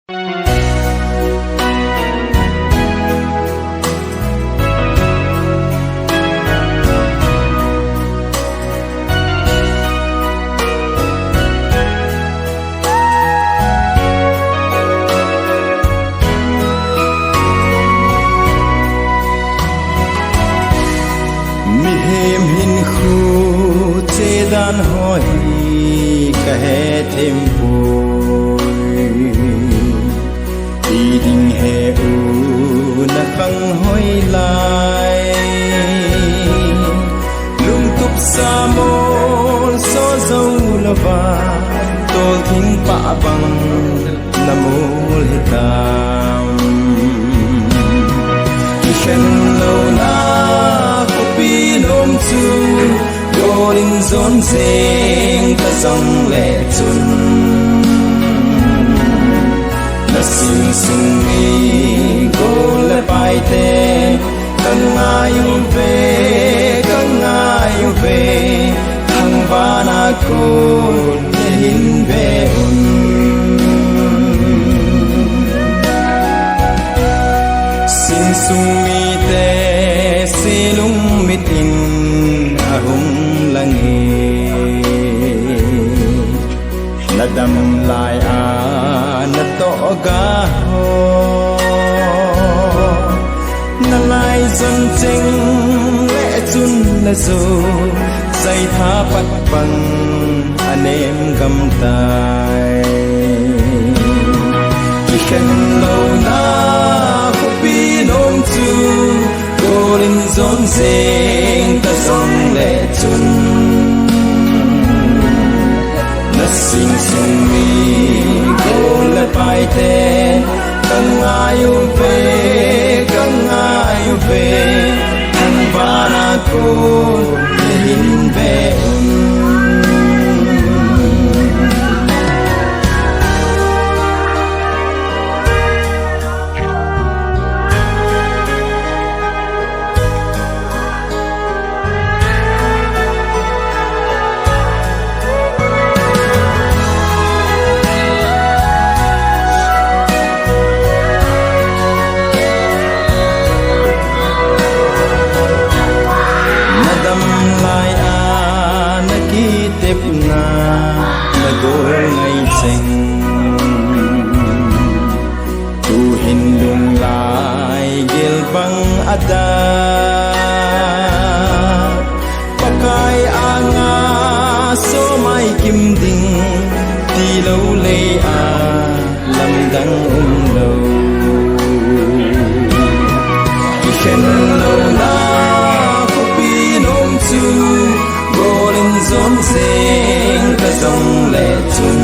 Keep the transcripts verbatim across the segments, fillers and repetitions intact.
Mihem hinkho chedan ho hi kahe thempoi. Ti ding he u na khang hoi lai. Lungtup sa mol so zo lova, tolthing pa bang na mol hitam. Kikhen louna khopi nom chu, gol in jon jeng ta jong le chun, na sing sung mi gol le paite, ka ngai uve, ka ngai uve, thangvahna kon na hin ve un. Sing sung mite se lungmit in ahung lang e. Na dam lai a na toh ga ho, na lai jon cheng le chun na jo, jai tha pat bang a nem gam tai. Kikhen louna khopi nom chu, gol in jon jeng ta jong le chun, na sing sung mi gol le paite, ka ngai uve, ka ngai uve, thangvahna kon na hin ve un. Na dam lai a na kitepna na gol ngai cheng. Tuhin lunglai gel bang a da, Pakai anga so mai kim ding, ti lo lei a lamdang um lo. Kikhen louna khopi nom chu, gol in jon jeng ta jong le chun,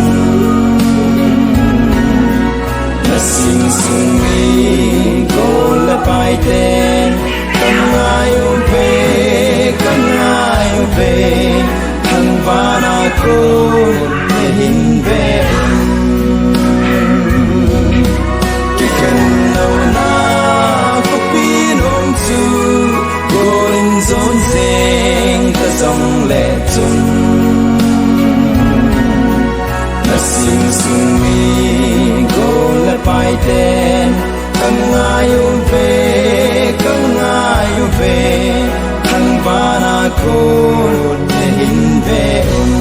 na sing sung mi gol le paite, ka ngai uve, ka ngai uve, thangvahna kon na hin ve un. Kikhen louna khopi nom chu, gol in jon jeng ta jong le chun, na sing sung mi gol le paite, ka ngai uve, ka ngai uve, thangvahna kon na hin ve un.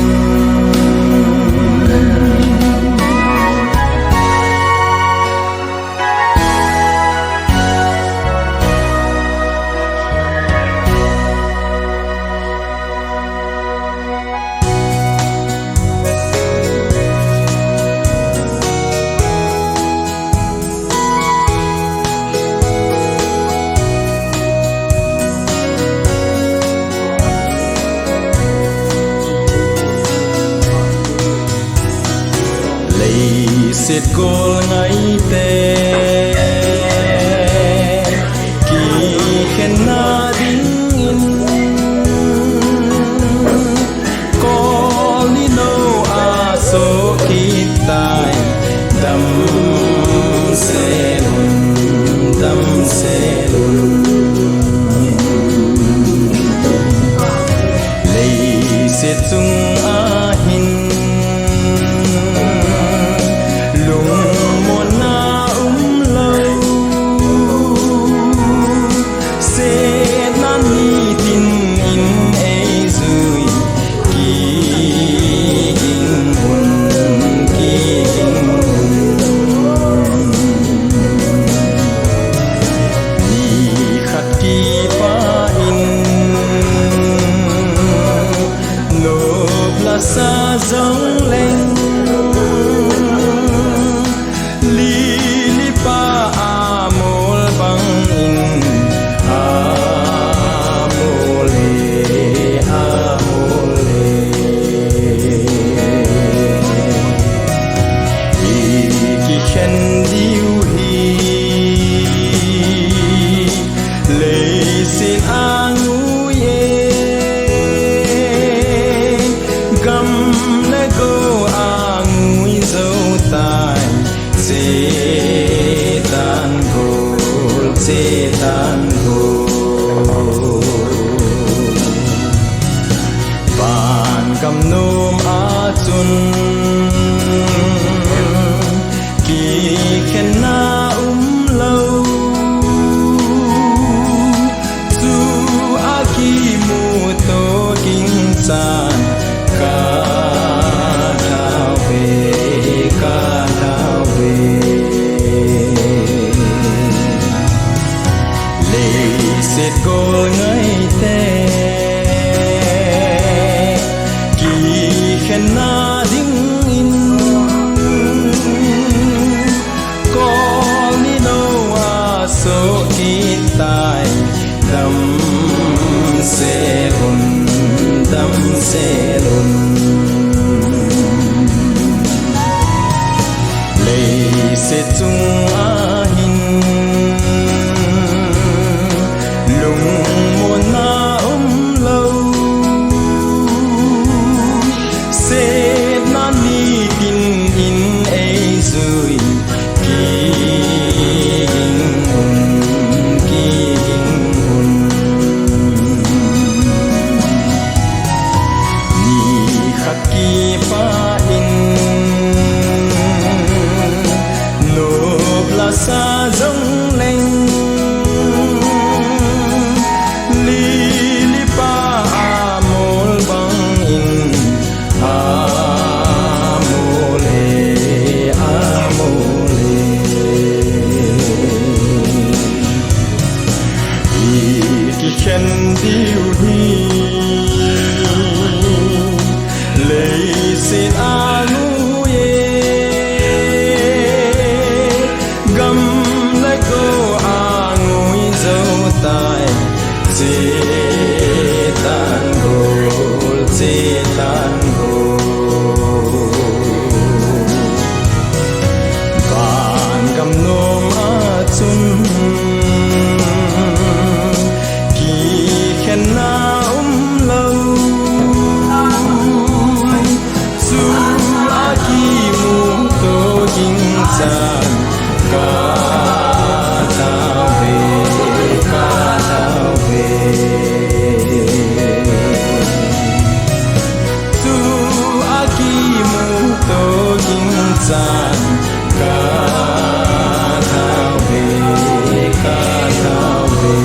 Leiset gol ngaite kikhenna dingin, kol ni nou a soh kit tai, damsel un, damsel un. Leiset chung a hin lungmonna Setan ho. Van gam nom a chun kikhenna um lou. Chu a kimu to ging chan ka thau ve, ka thau ve. Leiset gol ngaite kikhenna dingin kol ni lou a soh kit tai. Damsel un, damsel un. Leiset chung a hin lungmonna um lou. Setna nitin in ei jui. Kiging un, kiging un. Ni khat kipah in nop la sa jong leng, lili pa a mol bang in a mol e, a mol e. I kikhen diu hi leiset a ngui e, gam le go a ngui jou tai. Setan gol, Setan gol. Van gam nom a chun kikhenna um lou. Chu a kimu to ging chan ka thau ve, ka thau ve. Chu a kimu to ging chan ka thau ve, ka thau ve.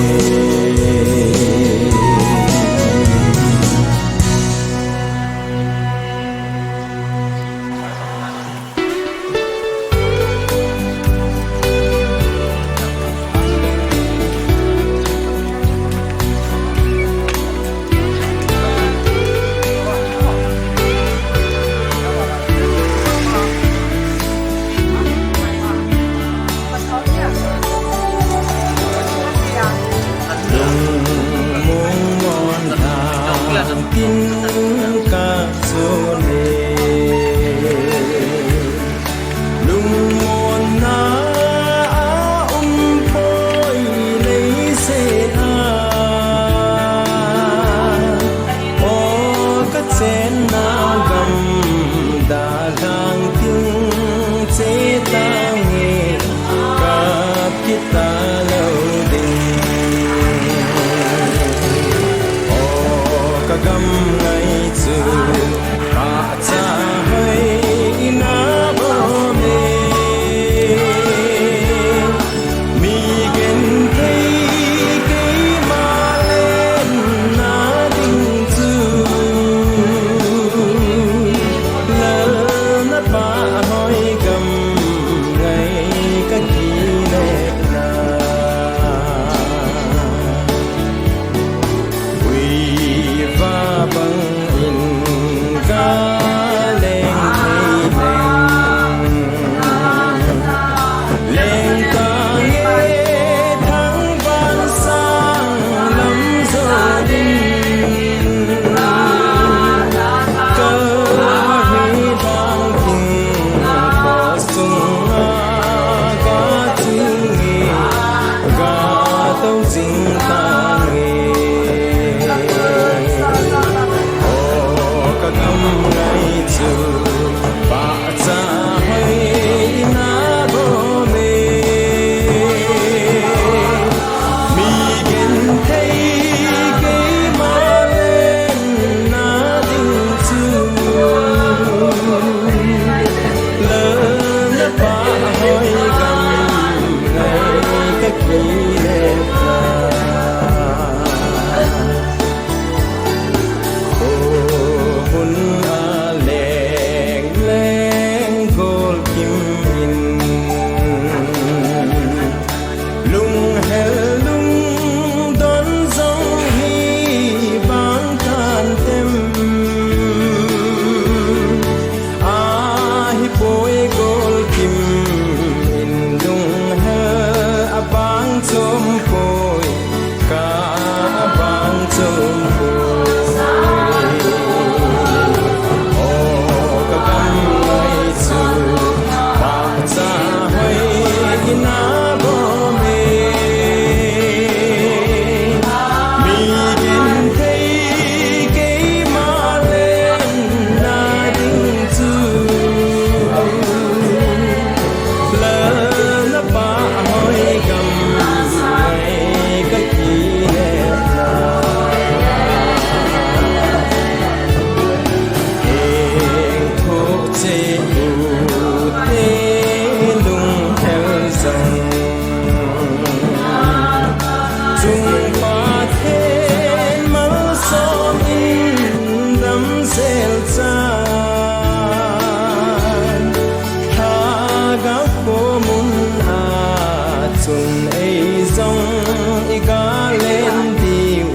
Tun ei jong i galen diu,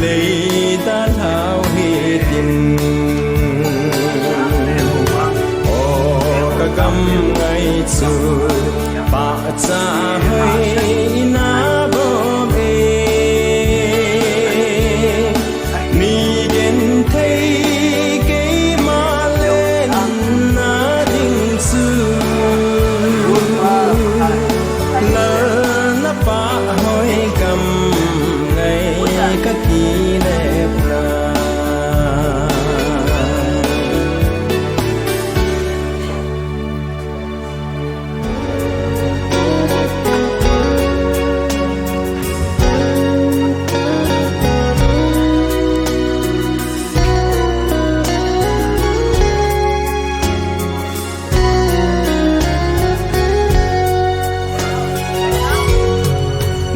lei dalhau hitin. O ka gam ngai chu, pahcha hoi ina bom e. Mi genthei keima lenna ding chu, lalna pahhoi gam ngai ka kinepna.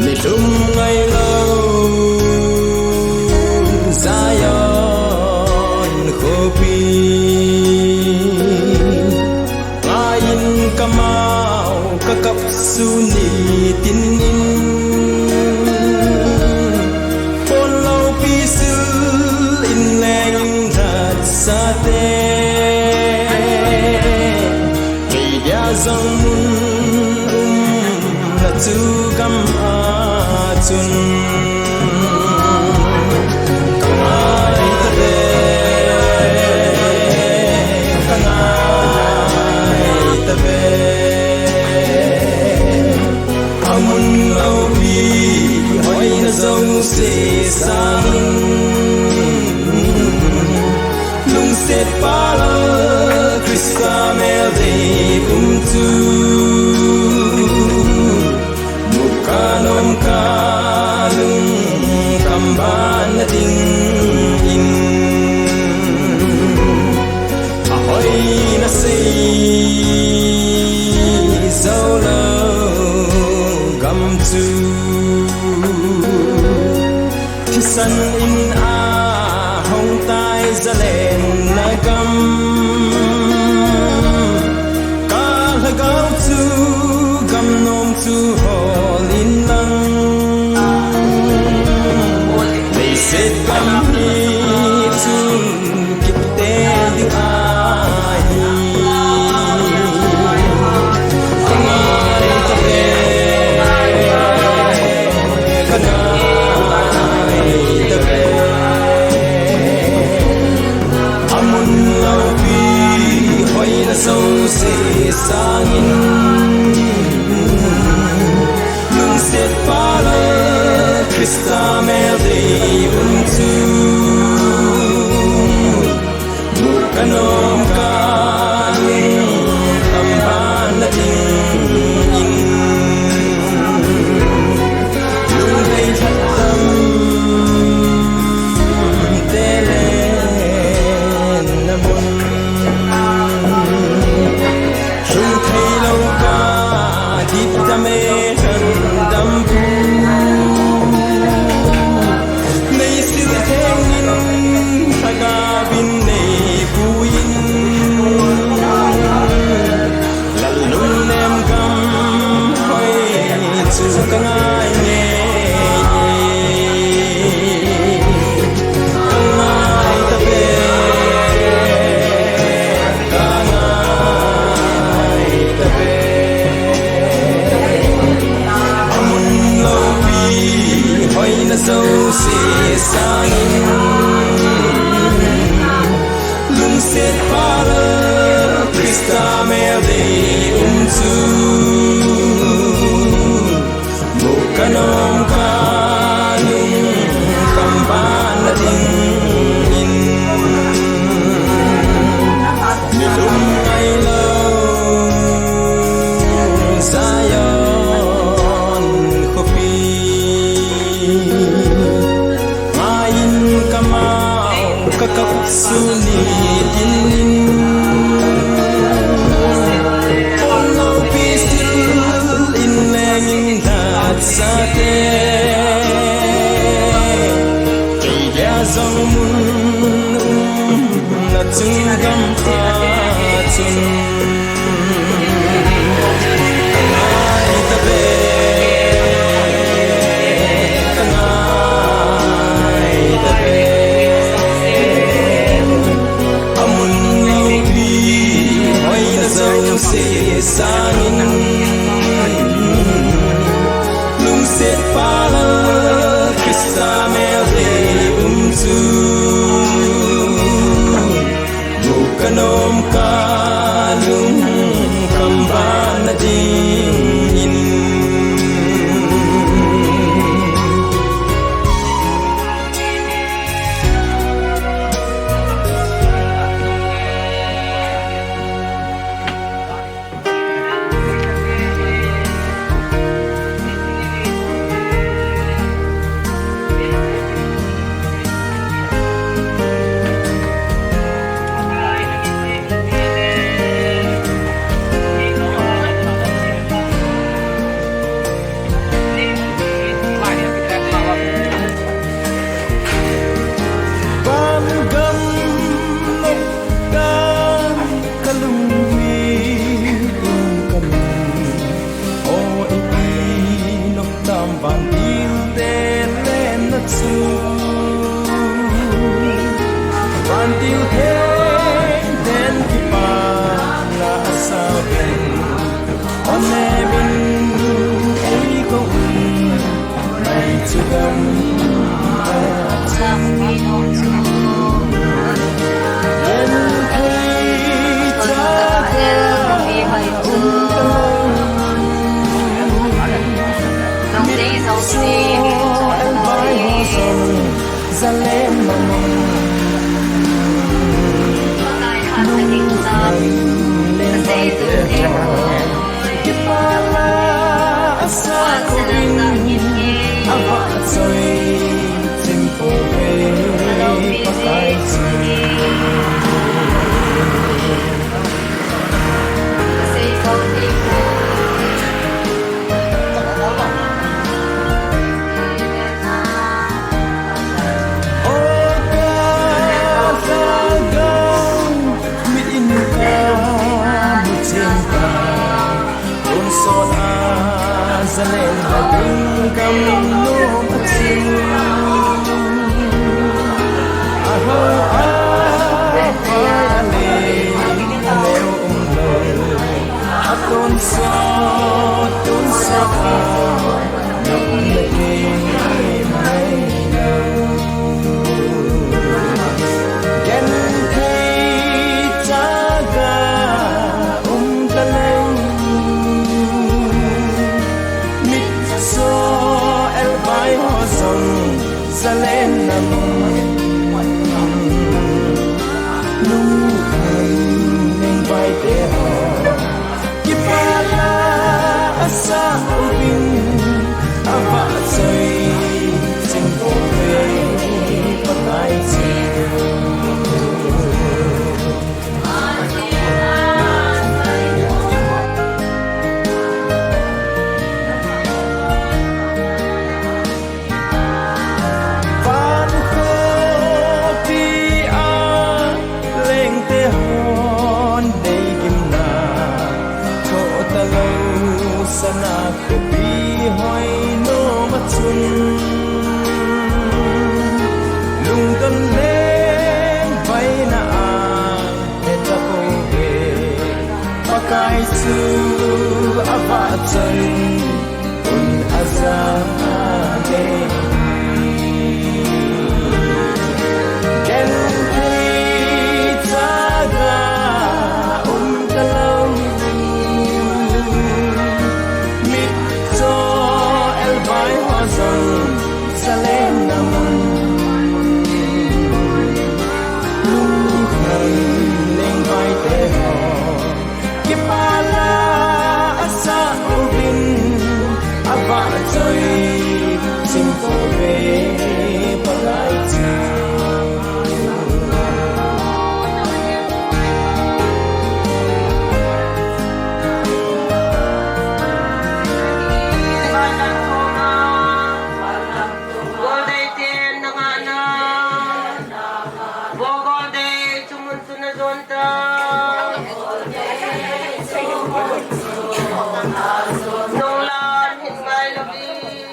Nilhum ngailou Zion khopi, ngaiyin kamau kakap sun nitin in, pon loupi sil in leng lhatsate, kei dia jong mun umna chu gam a chun. Ka ngai tave, ka ngai tave. Amun loupi hoina jouse sangin, lungsetpa Lal Christa meldei um chu, mukanom ka lungkham banna dingin, ahoina sei joulou gam chu, thisan in ahung tai zalenna gam, ka lhagao chu gamnom chu hol in lang, leiset gam hi chun kipte ding ahi. Ka ngai tave, ka ngai tave. Amun loupi hoina jouse sangin, lungsetpa Lal Christa meldei um chu, mukanom ka lungkham banna dingin, lungdei lhatam te lenna mun, lhung theilou ka dipdam e lhandampu, nei sil thengin lhagaovin nei puiyin, Lal lungnem gam hoi chu ka ngai ngei. Ka ngai tave, ka ngai tave. Amun loupi hoina jouse sangin, lungsetpa Lal Christa meldei um chu, mu Zalen na mun, lungkham leng vai te ho, kipah la asa uvin, avahchoi chim pouve Pakai chu. O ka Lhagao, mit in ka mu cheng ta, tonsot a zalen na ding gam nom a ching. A ho a pai a le, a neo um lo, a tonsot, tonsot a Zalen na mun, lungkham leng vai te ho, kipah la asa uvin, avahchoi chim pouve Pakai chu. Van khopi a lengte hon nei gimna, thoh talou sana khopi hoi nom a chun, lungdon leng vaina a he ta pouve. Pakai chu avahchoi un a ja le, genthei chaga um talou, mitcho elvai ho jong zalen na mun, lungkham leng vai te ho, kipah la asa uvin, avahchoi chim pouve Pakai chu. Goldei ten na ngahna, Vo Goldei chu mun chu na jon ta. Nunglam hin ngai louvin,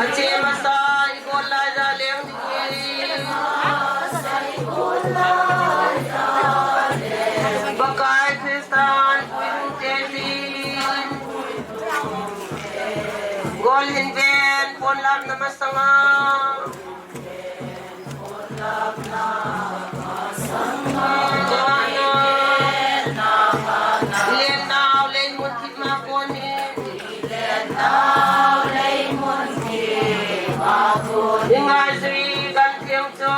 ache masa i bol lai ja leng ding hi. Pakai Christan puibu te din, gol hin ven, ponlap na masanga. Len nau lei mun thip ma kon hi. Len nau lei mun thip ma kon hi. Ingai sui gan thiang chu.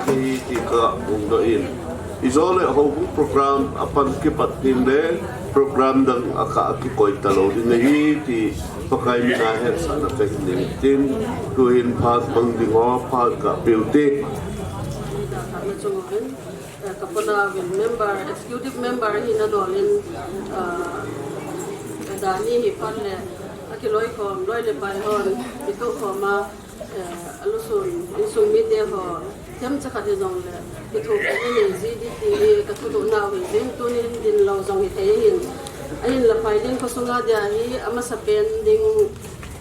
Hi, hi ka hung doh in. Ijole houbung program apan kipat ding le program dang a kah a kikoi talou ding ahi ti Pakai mina hetsahna kahin nei tin, tuhin phat mang ding ho phat kapeh ute. Ka pona vin member, executive member hina dolin, ah, dani hi phat le, akiloi khom, loi le pai hon, kitoh khom a, eh, alusun, insung mite ho, themcha khat hijongle, kithopi inei ji ding ti hi, ka thudoh nau hi, jing tunin din lou jong hithei ahin. Ahinla Phailin khosunga dia hi, amasapen ding,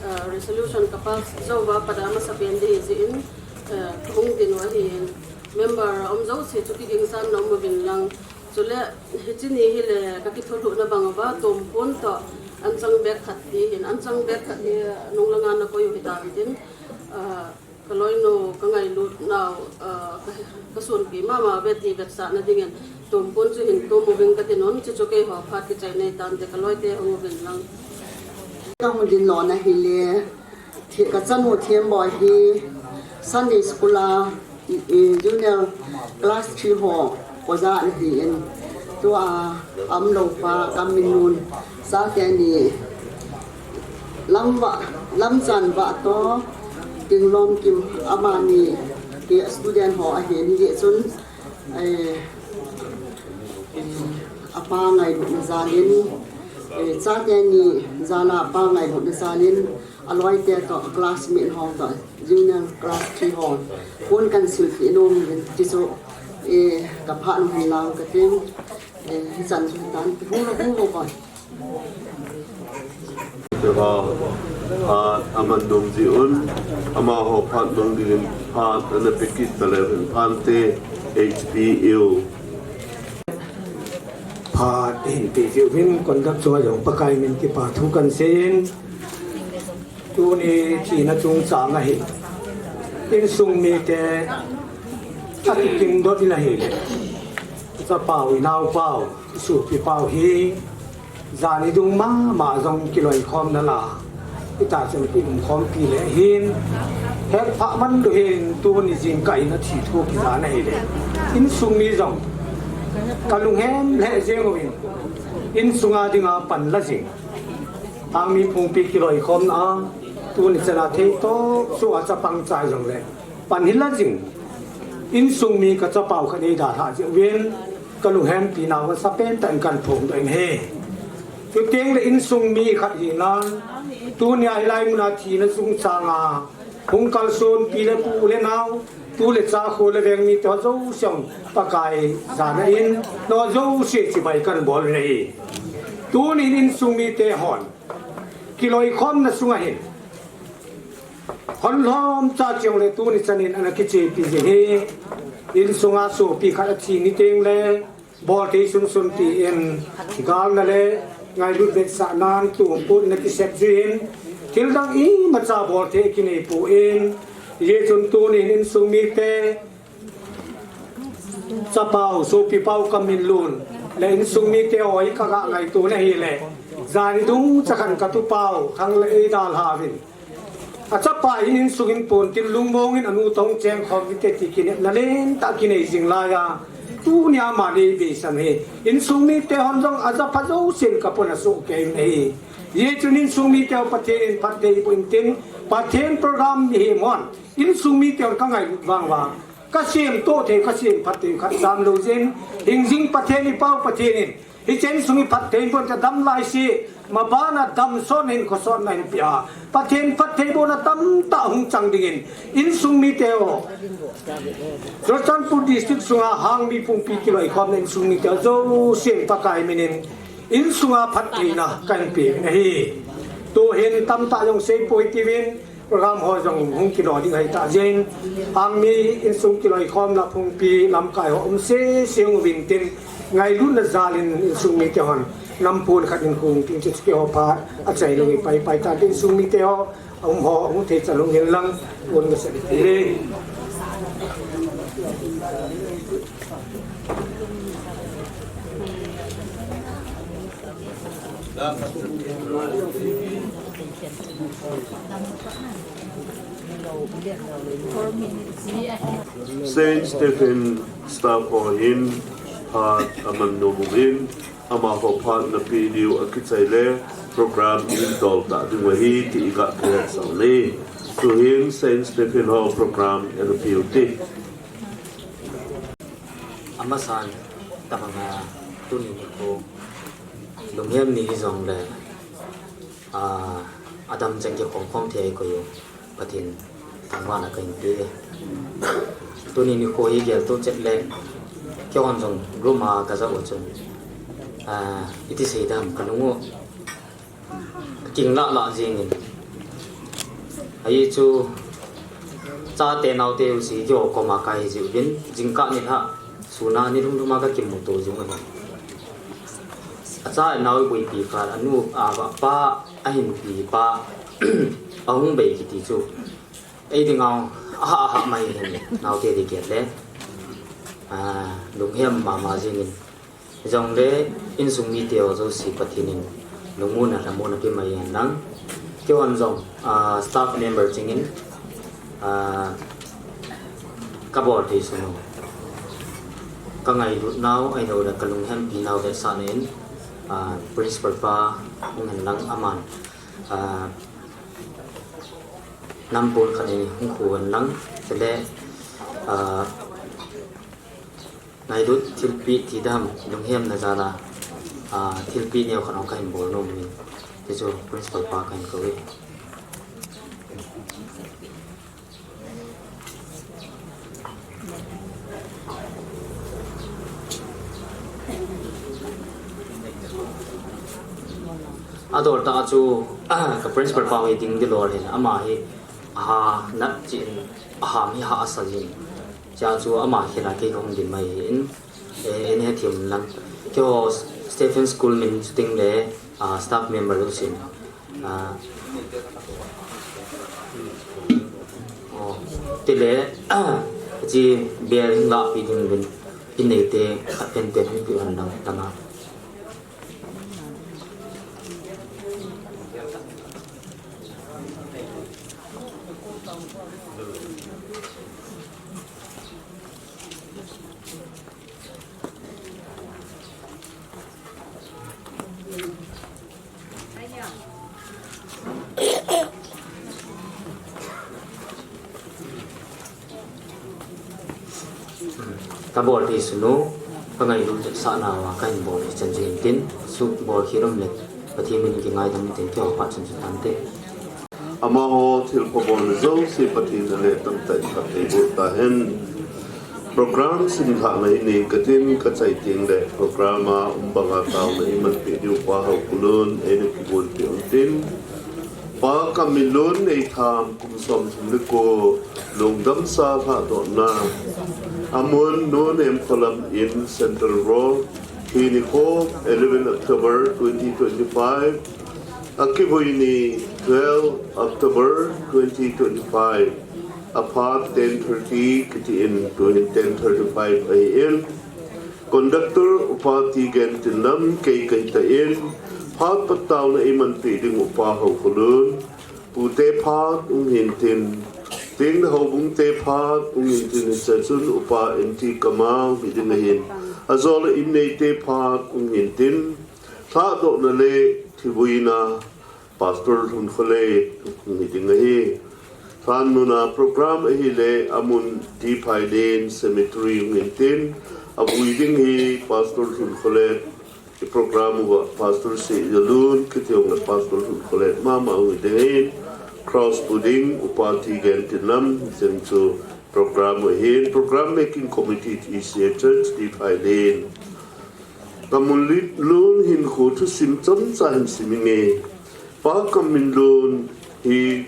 Resolution ka pass jou va pat a masa pen ding hi jeh in, ka hung din u ahi in, member a um jouse chu kigingsan na um uvin lang. Chule hiche ni hi le ka kitholhuh na bang uva, Tompon toh anchang bag khat ti hin, anchang bag khat hi nung langa na koi u hitan tin, ka loinu ka ngailut nau, ka, ka sunpi mama ve ti vetsahna dingin Tompon chu hin tum uving ka tin un, chuchu keiho phat kichai nei tante ka loite hung uvin lang. Ka hung din lona hi le, thi-, ka chanu Themboi hi Sunday School a, i, i, junior class three ho oja ana hi in, tua a um lou pa Kamminlun, chate ni Lamva, Lamchanva toh Tinglomkim amani hi student ho ahin, hijeh chun, eh, eh, apa ngailutna jalin, eh, chate ni jala apa ngailutna jalin, aloite toh classmate ho toh junior class three ho kon kan silpeh nom uvin, tichu, eh, ka phat u hin lang ka tin, eh, hichan chu hitan, hung lou, hung lou pa. Phat aman nom jeh un, amaho phat mang dingin phat ana pe kit taleu hen, Phante H P U. Phat hin pe jeh uvin, conduct chunga jong Pakai min kipa thu kan seiyin. Tuni thina chungchang ahi. Insung mite akikim dot in ahile, chapau, inaopau, sopipau hi jani dung mama jong kiloikhomna la, hita chun kiumkhompi le hin, hetphah man lou hin, tuni jingkah in athi thu kijan ahile, insung mi jong kalunghem lheh jeng uvin, insunga dinga pan la jing. Hangmi phungpi kiloikhomna a, tuni chana theitoh chu a chapang chai jongle pan hi la jing. Insung mi ka chapau khat eidalhah jeh uvin, kalunghempi nauva sapentah in kan phongdoh in ahi. Chutengle insung mi khat hinan, tunia hilai muna thina chungchanga hung kalson pi le pu le nao, tu le cha, kho le veng mite ho jouse jong Pakai jana in, nao jouse chibai kan bol in ahi. Tunin insung mite hon kiloikhomna sunga hin hon lhomcha jongle tuni chanin ana kichepi jing hi. Insunga sopi khat athi ni tengle bolthei sunsun tin, galna le ngailut vetsahnan tumput na kisep jin, thildang imacha bolthei kinei pon, hijeh chun tunin insung mite, chapau, sopipau Kamminlun le insung mite ho hi kaga ngaito na hile, jani dung chakhan katupau Thanglal eidalha uvin, achapa hin insung in pon tin lungmong in anu toh chengkhom inte ti kinepna lentah kinei jing laiya, tunia ama nei beisan hi. Insung mite hon jong ajapha jousen kapona sohkei in ahi. Hijeh chun insung mite ho Pathen in phatthei boh intin, Pathen program mihem hon insung mite hon kangailut vang uva kasemtoh thei, kasemphat thei khat jamlou jeh in, hingjing Pathen, ipau Pathen in hiche insung hi phatthei in boh inte, damlai se, mabana damsotna hin khosotna hin pea, Pathen phatthei bohna tamtah hung chang dingin, insung mite ho, Churachandpur District sunga Hangmi phungpi kiloikhomna insung mite ho jousen Pakai minin insunga phattheina kahin peuvin ahi. Tuhin tamtah jong seipoi tiuvin, program ho jong hung kilo ding ahitah jeh in, Hangmi insung kiloikhomna phungpi lamkai ho um sese uvin tin, ngailutna jalin insung mite hon nampon khat in hung tin, chuche keiho phat achailou hi paipai tan tin, insung mite ho aum ho hung thei chan hung hin lang, pon masa ding ti le. Saint Stephen staff ho hin phat aman nom uvin, amaho phat nape diu akichai le program ihin toltah diu ahi ti iga hetsah uve. Tuhin Saint Stephen ho program ana pe u hite. Amasan, tabanga tuni nikho lunghem ni hijongle, a, adam cheng kikhom khom thei koi u Pathen thangvahna kahin pe e. Tuni nikho hi geltoh chet le, keihon jong room a kajah u chun, a, iti seidam kalung u aking lah lah jengin, Ahi chu chate naote u si kio koma kahi jiuvin, jingkah nilhah suna nilhum lhuma kakimuto jiu ahi. Acha nao iboipi khat anu apa ahinpi pa ahung bei kiti chu ei dinga aha aha mai hin naote di get le lunghem mama jingin. Jongle insung mite ho jouse Pathen in lungmonna lhamonna pemai hen lang. Keihon jong staff member chingin kabol thei sunu, kangailut nau ahiloule kalunghempi nau vetsahna in principal pa hung hen lang aman nampon khat in hung khu hen lang. Chule ngailut thilpeh ti dam lunghemna jala thilpeh neo khat hung kahin bol nom in, tichu principal pa kahin kou e. Adoltah a chu ka principal pa hi ding dilou hin, ama hi aha nat chin, aham hi ha asa jin. Chea chu ama khela kei kahung din mai hin, ei hethem lang. Keiho Stephen School min chuting le staff member jousen tile chi bel hung lahpi dinguvin, ineite khat penpen hung peh hen lang tama. Kabol thei sunu, kangailut sahna uva kahin bol hi chan jing tin, subol khel um le Pathen min kingaidam tin, keiho phat chun chu tante. Amaho thilpha bolna jouse Pathen in aleh tamtah in phatthei boh tahen. Program simlhahna hi nei katin, kachai tengle program a um banga taona imanpeh diu Pa Haokholun eina kibonpeh untin. Pa Kamminlun neitham kum somthum le ko lungdamsa lhahdohna. Amun Nu Nemkholam in Central Road, hi nikho eleven October twenty twenty-five, akivui ni twelve October twenty twenty-five, aphat ten thirty kitin tuhin ten thirty-five ahin. Conductor Upa T. Gentinlam, kei kahitan, phat pat taona imanpeh ding Upa Haokholun, pute phat hung hintin, tengna houbungte phat hung hintin, hichea chun Upa N T Kamang hiding ahin, ajole inneite phat hung hintin, lhahdohna le thivuina Pastor Lhunkholet hung hiding ahi. Lhannuna program ahile amun D. Phailen Cemetery hung hintin, avui ding hi Pastor Lhunkholet, i program uva Pastor Seijalun kiti jongle Pastor Lhunkholet mama hung hiding ahin, cross pu ding Upa T. Gentinlam, hicheng chu program ahin, program making committee T C A Church D. Phailen. Kamminlun hinkho thusim chomcha hin sim inge. Pa Kamminlun hi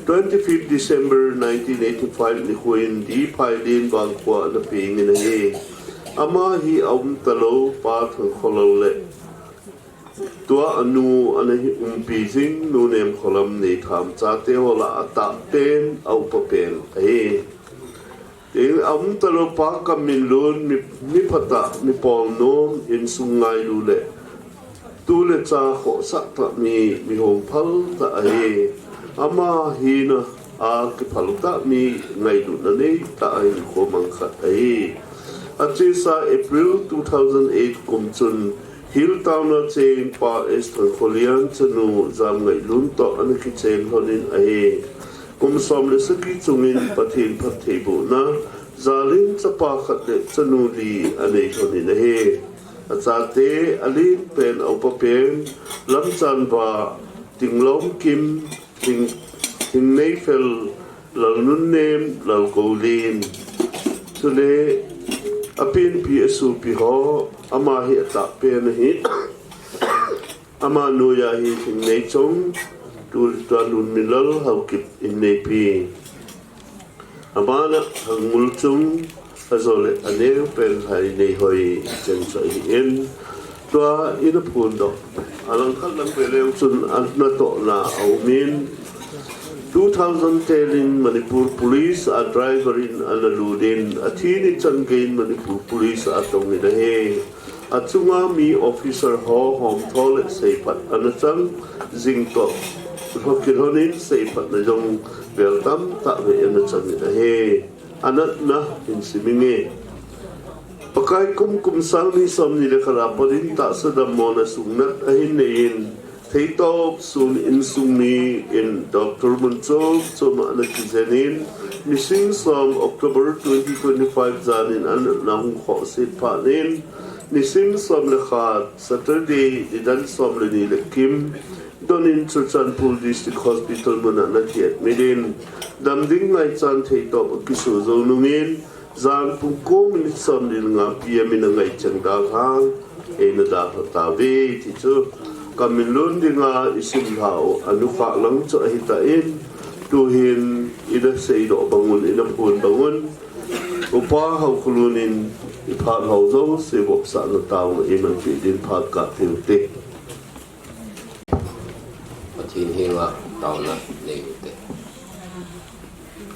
twenty-fifth December nineteen eighty-five nikhoin D. Phailen vangkhoa ana pengin ahi. Ama hi aumtalou Pa Thangkholal le tua anu ana hi umpi jing Nu Nemkholam neitham chate ho lah a atahpen, aupapen ahi. Aumtalou Pa Kamminlun mi, mi phatah, mi polnom, insung ngailu le tu le cha khohsah tah mi, mi hongphal tah ahi. Ama hina a kiphal tah mi, ngailutna neitah ahi, hinkho mang khat ahi. Achesa April two thousand eight kum chun Hill Town a cheng Pa S. Thangkholian chanu Jamngailun toh ana kicheng lhonin ahi. Kum som le sagi chungin Pathen phattheibohna jalin chapa khat le chanu li anei lhonin ahi. Achate alenpen, aupapen, Lamchanva, Tinglomkim, Thing, Thingneifel, Lalnunnem, Lalgoulen. Chule apenpi asopi ho, ama hi atahpen ahi. Ama noiya hi Thingneichong, Tulitua Lunminlal Haokip in neipi. Abana Hangmulchung, ajole aneo pen hai neihoi cheng chu ahin. Tua in aphondoh. Alangkhat lang veleu chun anatohna aumin. Two thousand ten in Manipur Police a driver in analut in, athi ni chan geiyin Manipur Police a atongin ahi. Achunga mi officer ho homtho le seiphat anachang, jing toh kilhonin seiphatna jong vel tamtah vei anachangin ahi. Anatna hin siminge. Pakai kum kum sang ni somni le khat a pat in tahsa dammona sungnat ahin neiyin, Theitop sun insung mi in Doctor mun chom chom a ana kijenin, nisim som October twenty twenty-five jan in anatna hung khohse phat in, nisim som le khat Saturday nidan som le ni le kim donin Churachandpur District Hospital mun a ana kiadmit in, dam ding ngaichan Theitop akiso jou nungin, jan pung ko minute somni le nga P M in angaichang dalhang, eina dalha tauve ti chu kamin lon dinga isim lhau anukha lang chu ahitan, tuhin ina seidoh bangun, ina phon bangun, Upa Haokholun in iphat ho jouse vopsahna taona eimanpi din phat kathil te. Pathen henga taona nei u te.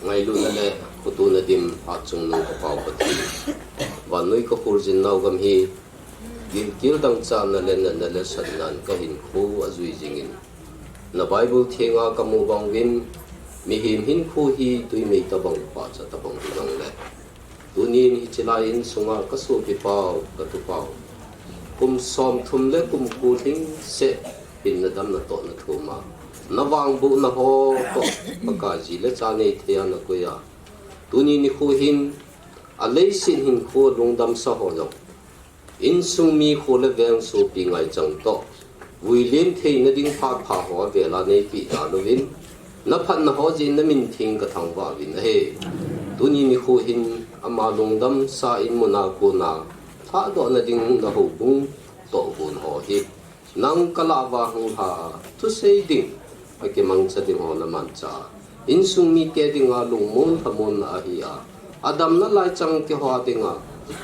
Ngailutna le khotona dim, hatchungnung ka Pau Pathen. Vannoi ka kholjin nau gam hi, gilkel dangchahna le natna le satnan ka hinkho ajui jingin, na Bible thenga ka mu bang uvin, mihem hinkho hi tuimei tabang, pahcha tabang hinang le. Tunin hiche lai insunga ka sopi pau, ka tu pau, kum somthum le kum ko lhingset hinna damna tohna thuma, na vangbohna ho toh, Pakai, ji le cha nei thei a na koi a, tuni nikho hin aleiset hinkho lungdamsa ho jong, insung mi, kho le veng sopi ngaichang toh, vuilen theina ding phat pha ho avela neipeh da louvin, na phatna ho jeh in na min theng ka thangvah uvin ahi. Tuni nikho hin ama lungdamsa in muna kona lhahdohna ding na houbung tohgon ho hi nang ka lah uva hung lha a, thusei ding akimangcha ding ho na manchah a, insung mite dinga lungmon lhamonna ahi a, adamna lai chang keiho a dinga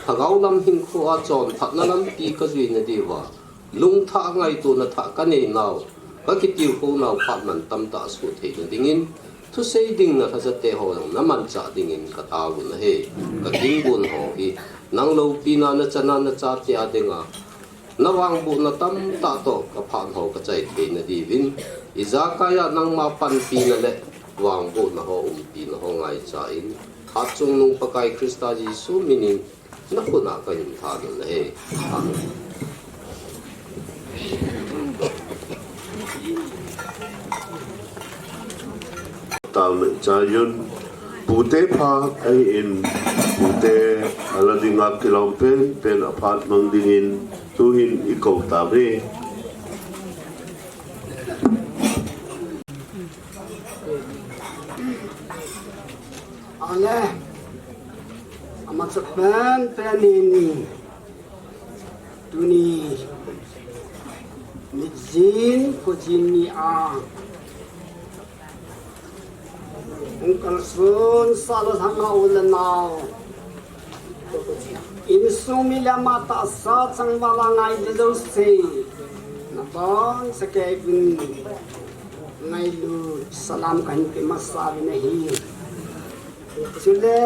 lhagao lam hinkho a chonphatna lampi ka juina diuva, lungthah ngaitona thah ka neinau, ka kitilkhounau phat mantamtah asuh theina dingin, thusei ding na lhajate ho jong na manchah dingin ka taovin ahi. Ka kingon ho hi nang loupina, na chana na chate a dinga na vangbohna tamtah toh ka phat ho ka chai theina diuvin, ijakai a nangma panpina le vangbohna ho, umpina ho ngaicha in, hatchungnung Pakai Christa Jesu minin na khut a ka hin thanom ahi. Amen. Taona ichai un, pute pha ahin, pute ala dinga kilom penpen aphat mang dingin tuhin ikou tauve. Ale, amacha penpen in, tuni, nijin, khojin ni a, hung kalson sah le lhang a u le nao, insung mi le ama tahsa changval a ngai le jouse, nabonchauvin ngailut salam kahin pe masa uvin ahi. Chule,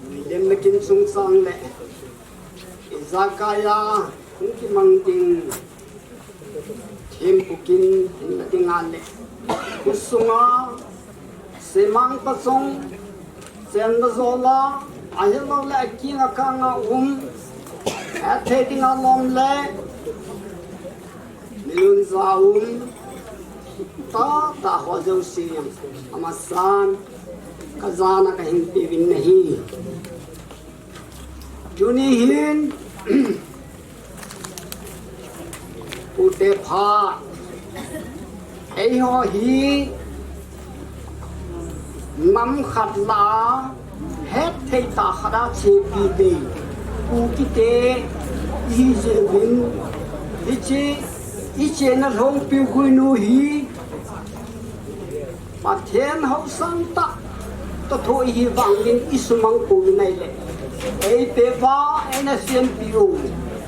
William le kin chungchang le, ijakai a hung kimang ding, thempu kin hinna dinga le, khusunga, semang pachong, chenna jola, ahilouleh aking akang a um, athei dinga lom le, milun ja um, tahtah ho jouse, amasan, kajana kahin peuvin ahi. Tuni hin, pute pha, eiho hi, nam khat lah a, hetthei tah khat a chepi te, Kukite, ihi jeh uvin, hiche, I chena Lhongpi Guinu hi Pathen hausang tah toh thu ihi vangin i sumang kou nai le. Ei pe va, ei na siam pi u.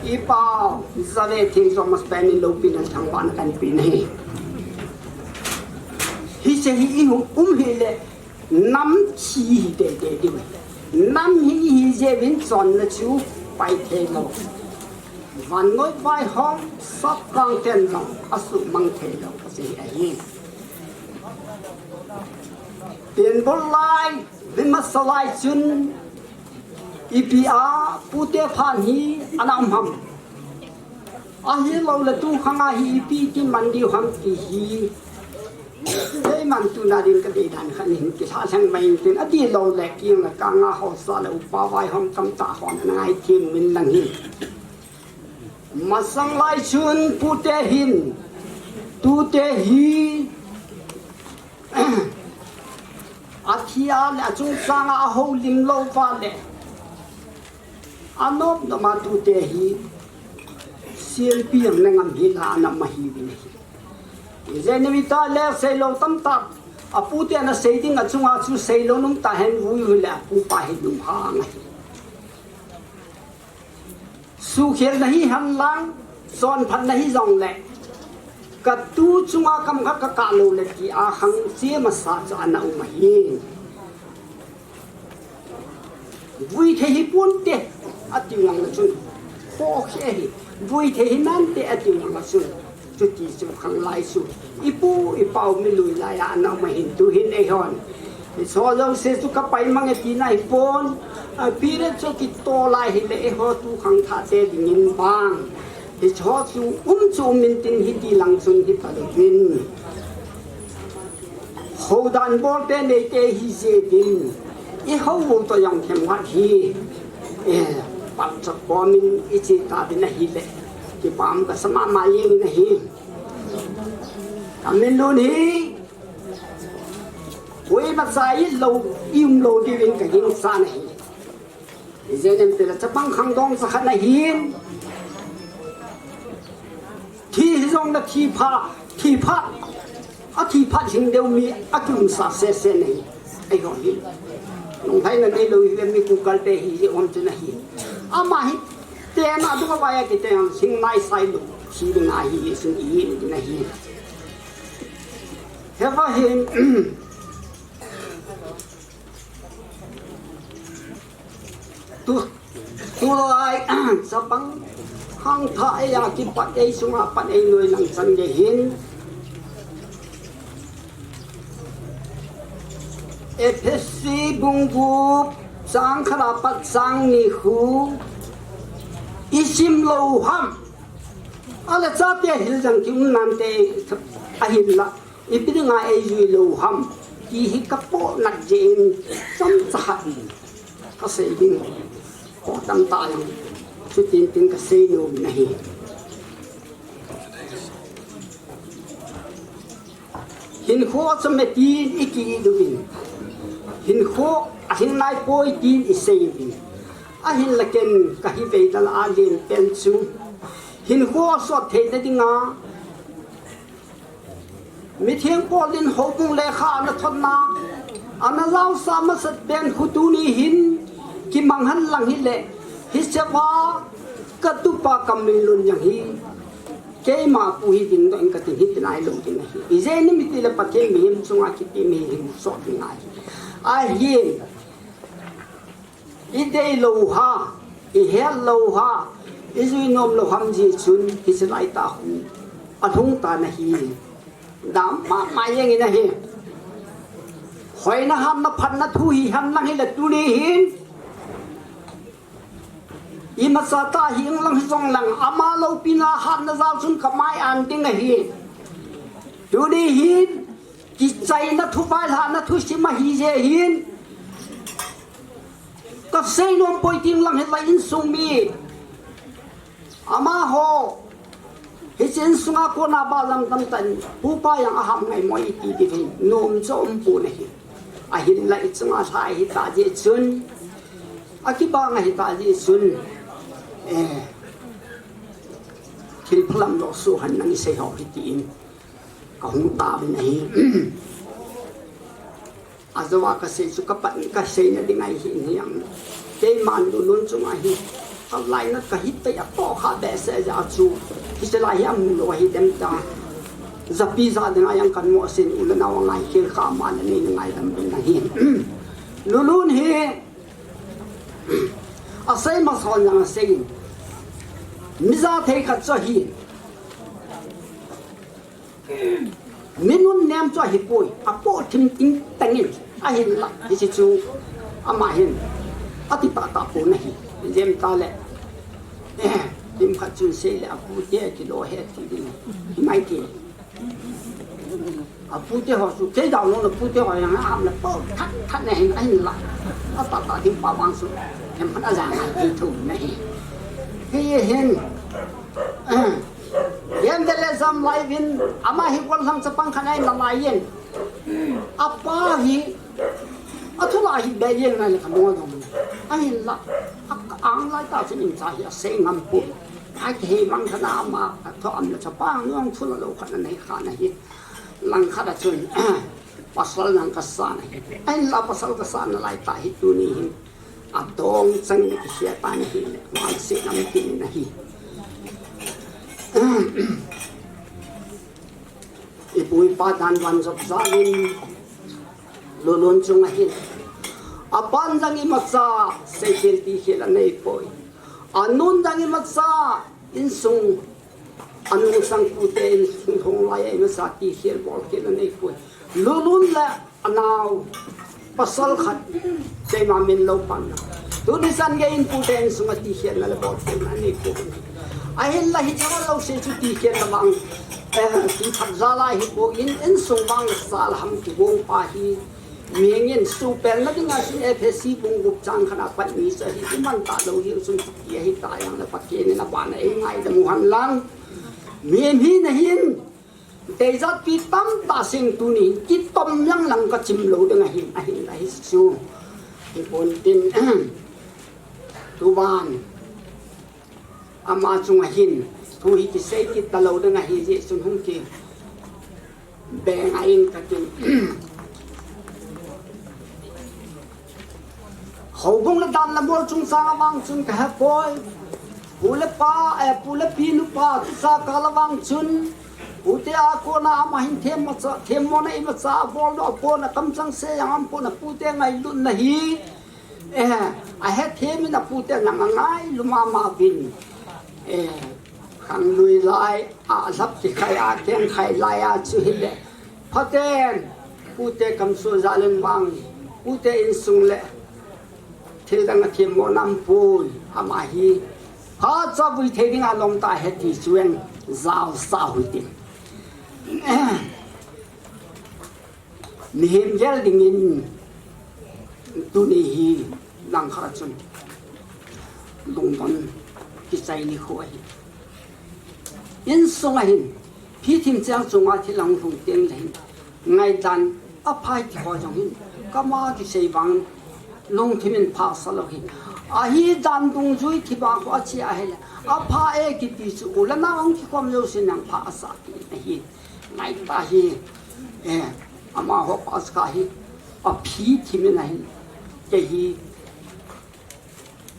I pau, Zave Theng Thomas pen in lopi nan thang van kan pi nei. Hiche hi i hum um hi le, nam chi hi te te di. Nam hi hi je vin chon na chu pai thei lo. Vannoi vaihom, sap kang ten jong, a sumang thei lo, ka sei ahi. Tin bol lai, vin masa lai chun, ipi a, pute phan hi, ana um ham. Ahi lo le tu khang a hi, ipi ti man diu ham ti hi. Kei man tu na din ka dei dan khan hin ki sa sang mai tin, a ti lo le ki na ka nga ho sa le upa vaihom tam ta hon na ngai thim min lang hi. Masang lai chun pute hin, tute hi, a thi a le a chungchang a a ho lim lo va le, a nom nom a tute hi, siam pi ang na ngam hi la na ma hi vi ne hi. Ijeh inem itile sei lo tam ta, a pute na sei ding a chunga chu sei lo nom ta hen vui vui le a pupa hi lung hang ahi. Sukhelna hi hen lang, chonphatna hi jong le, ka tu chunga kam khat ka kah lo le ti a khang che masa chu ana um ahi. Vui thei hi ponte, a ti ngang la chun. Kho khe hi, vui thei hi nante, a ti ngang la chun. Chuti chu khang lai chu. I pu, i pau mi lui lai a, ana um ahin tu hin ei hon. I so lo se chu ka pai mang e ti na hi pon. A pi le chu ki to lai hi le ei ho tu khang tha te ding in bang. I so chu um chu um in tin hi ti lang chun hi ta lo vin. Ho dan bol te nei te hi je din. I ho ho to yang them wat hi. Eh, pam chak ko min i chi ta din ahi le. Ki pam ka sama ma yeng na hi. Ka min lun hi. Hui ma sa i lo, i um lo di vin ka ging sa na hi. Ijeh inem itile chapang khangdong sa khat na hin. Thi hi jong na thi pha, thi pha. A thi pha hing deu mi a tum sa se se nei. Ei ho hi. Nung hai na nei lo hi mi ku kal pe hi je om chu na hi. Ama hi te na du ka wa ya ki te hing nai sai lo. Thi ding a hi sin i na hi. He va hin. Tu, tulai, chapang, hang tha ei a kipat ei sunga pat ei noi lang chan ge hin. Ephesi bung gup, chang khat a pat chang ni khu, i sim lo ham. A le chate hil jang ki um nante ahin la. Ipi dinga ei jui lo ham, ti hi ka po nat jeh in, chomcha khat in ka sei ding. Kho tam ta jong, chutin tin ka sei nom na hi. Hinkho a chom e tin i ki i duvin. Hinkho a hing nai poi tin i sei uvin. Ahin la ken ka hi vei dal a len pen chu. Hinkho a sot thei na dinga, Mitheng Paul in houbung lekha ana thotna, ana jaosa masat pen khu tuni hin kimang hen lang hile, hiche va ka tupa ka min lun jang hi, keima pu hi ding doh in ka tin hi tin ahi lo ding ahi. Ijeh inem itile Pathen mihem chunga kiti mihem sot ding ahi. Ahin, I dei lou ham, i het lou ham, i jui nom lou ham jeh chun hiche lai tah khu alhung tan ahi. Dam mama jeng in ahi. Hoina hatna phatna thu hi hen lang hile tuni hin. Imacha tah hi inlang hijong lang ama loupina hatna jal chun kamai an ding ahi. Tuni hin. Kichaina thu vailhahna thusim ahi jeh hin. Ka seinom poi tin lang hilai insung mi. Amaho. Hiche insunga kona balam tamtah in. Pupa jong aham ngai mo iti ti hin. Nom cho um pu nahi. Ahinla ichunga lha hita jeh chun. Akibang ahita jeh chun. Eh. Thil phalam lo su han nang i sei ho hi tin ka hung ta bin ahi. Ajoa ka sei chu ka pan ka sei na ding ahi hin hiam. Keiman Lulun chung ahi. Ka lai na ka hit ta ya to kha be se ja chu. Hi se lai hiam lo hi dem ta. Japi ja ding ayang kan mo sin u le nau ngai kil kha ma le nei ngai dam bin ahi. Lulun hi a sei ma son yang a sei. Mi ja thei khat chu hi. Mi nun nem chu ahi poi, a po thim ting tangin, ahin la, hi si chu, ama hin, a ti ta ta po na hi, jem ta le, eh, tim khat chun sei le, a pu te ki lo he ti ding, hi mai ti. A pu te ho su, ke dau lo na pu te ho yang, a ham le po, that, that na hin, ahin la, a ta ta tim pa wang su, em khat a ja na, ti thu na hi. Hi hin, eh, Yandele jam lai vin, ama hi kol hlang chapang khat ai na lai yen. Apa hi, a thu la hi be yen na le ka mo dong. Ahin la, a, ang lai ta chun in cha hi a sei ngam pu. A ki hei mang khat na ama, a thu am na chapang yong thu la lo khat na nei kha na hi. Lang khat a chun, pasal nang ka sa na hi. Ahin la pasal ka sa na lai ta hi tu ni hin. A dong chang ni ki sia ta na hi le, wang si lam ki ni na hi. I pu i pa dan van jop za lin, Lulun chung ahin. A pan jang i ma cha, sei kel ti khel a nei poi. A nun jang i ma cha, insung, a nung sang pu te insung thong lai a i ma cha ti khel bol khel a nei poi. Lulun le a nau, pasal khat, keima min lo pan na. Tu ni san ge in pu te insung a ti khel na le bol khel na nei poi. Ahin la hi chawa lo sei chu ti khel na bang. Eh, ti thak za lai hi po in, insung bang sa la ham ki gong pa hi. Mihing in su pel na ding a sin Ephesi bung gup chang khat a pat ni sa hi, i man ta lo hi sun ti hi ta yang le Pathen in a ban a ei ngai da mu han lang. Mihing hi na hin, deijat pi tam ta sing tu ni, ki tom yang lang ka chim lo ding a hin, a hin, a hi su. Hi pon tin, tu ban. Ama chung ahin, thu hi kisei kit ta lo ding ahi jeh chun hung ki beng a in ka tin. Houbung le dan le mol chung chang a vang chun ka he poi. Pu le pa, eh, pu le pi nu pa, tu sa ka la vang chun. Pu te a kona ama hin them ma cha, them mo na i ma cha, a bol no a pon a kam chang se yang am pon a pu te ngailut na hi. Eh, a hethem in a pu te nang a ngailu mama vin. Eh, khang lui lai, a lap ki khai a keng khai lai a chu hi le. Phaten, pu te kam su za len vang, pu te insung le. Thil dang a them mo nam pui, ama hi. Pha cha vui thei ding a lom ta he ti chu en, zau sa hui tin. Eh, Mihem gel dingin tuni hi lang khat chun lungdon kichai ni khu ahi. Insung a hin, phi thim chang chunga thil hung lhung teng le hin, ngaidan a phai ti ho jong hin, kama kisei vang lungthim in pha sa lo hi. Ahi dan dungjui kibang khu a chi ahi le, a pha e kiti chu u le nau hung kikhom lo sin nang pha a sa ti ahi. Ngai ta hi, eh, amaho pa sa hi, a phi thim in ahi, kei hi,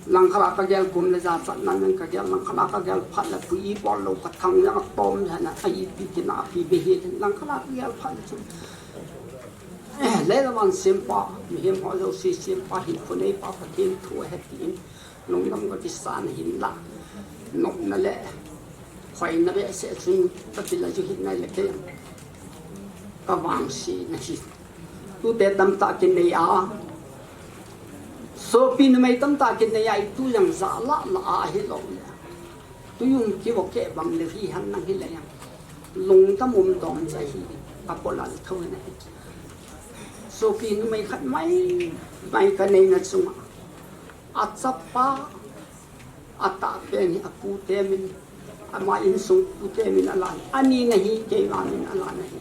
lang khat a ka gel kum le ja chat nan ka gel, lang khat a ka gel phat le pu i bol lo ka thang le a tom le na, a i pi ti na pi be hi, lang khat a ka gel phat le chu. Eh, le la man sem pa, mihem ho jouse sem pa, hin khu nei pa, Pathen thu ahi tin. Lungdam ka kisan hin la. Nopna le khoina behseh chun ka ti la chu hin ngai le kei. Ka vangsetna hi. Tute tamtah kinei a. Sopi numei tamtah kinei a i tu jang ja la la a hi lo le. Tu jong kivo keh bang le hi han nang hi le jang. Lungdam um dom cha hi. Ka po la le tho na hi. Sopi numei khat mai mai ka neina chunga. A chapa, a tahpen hi a pute min, ama insung pute min a lan. Ani na hi, keima min a lan ahi.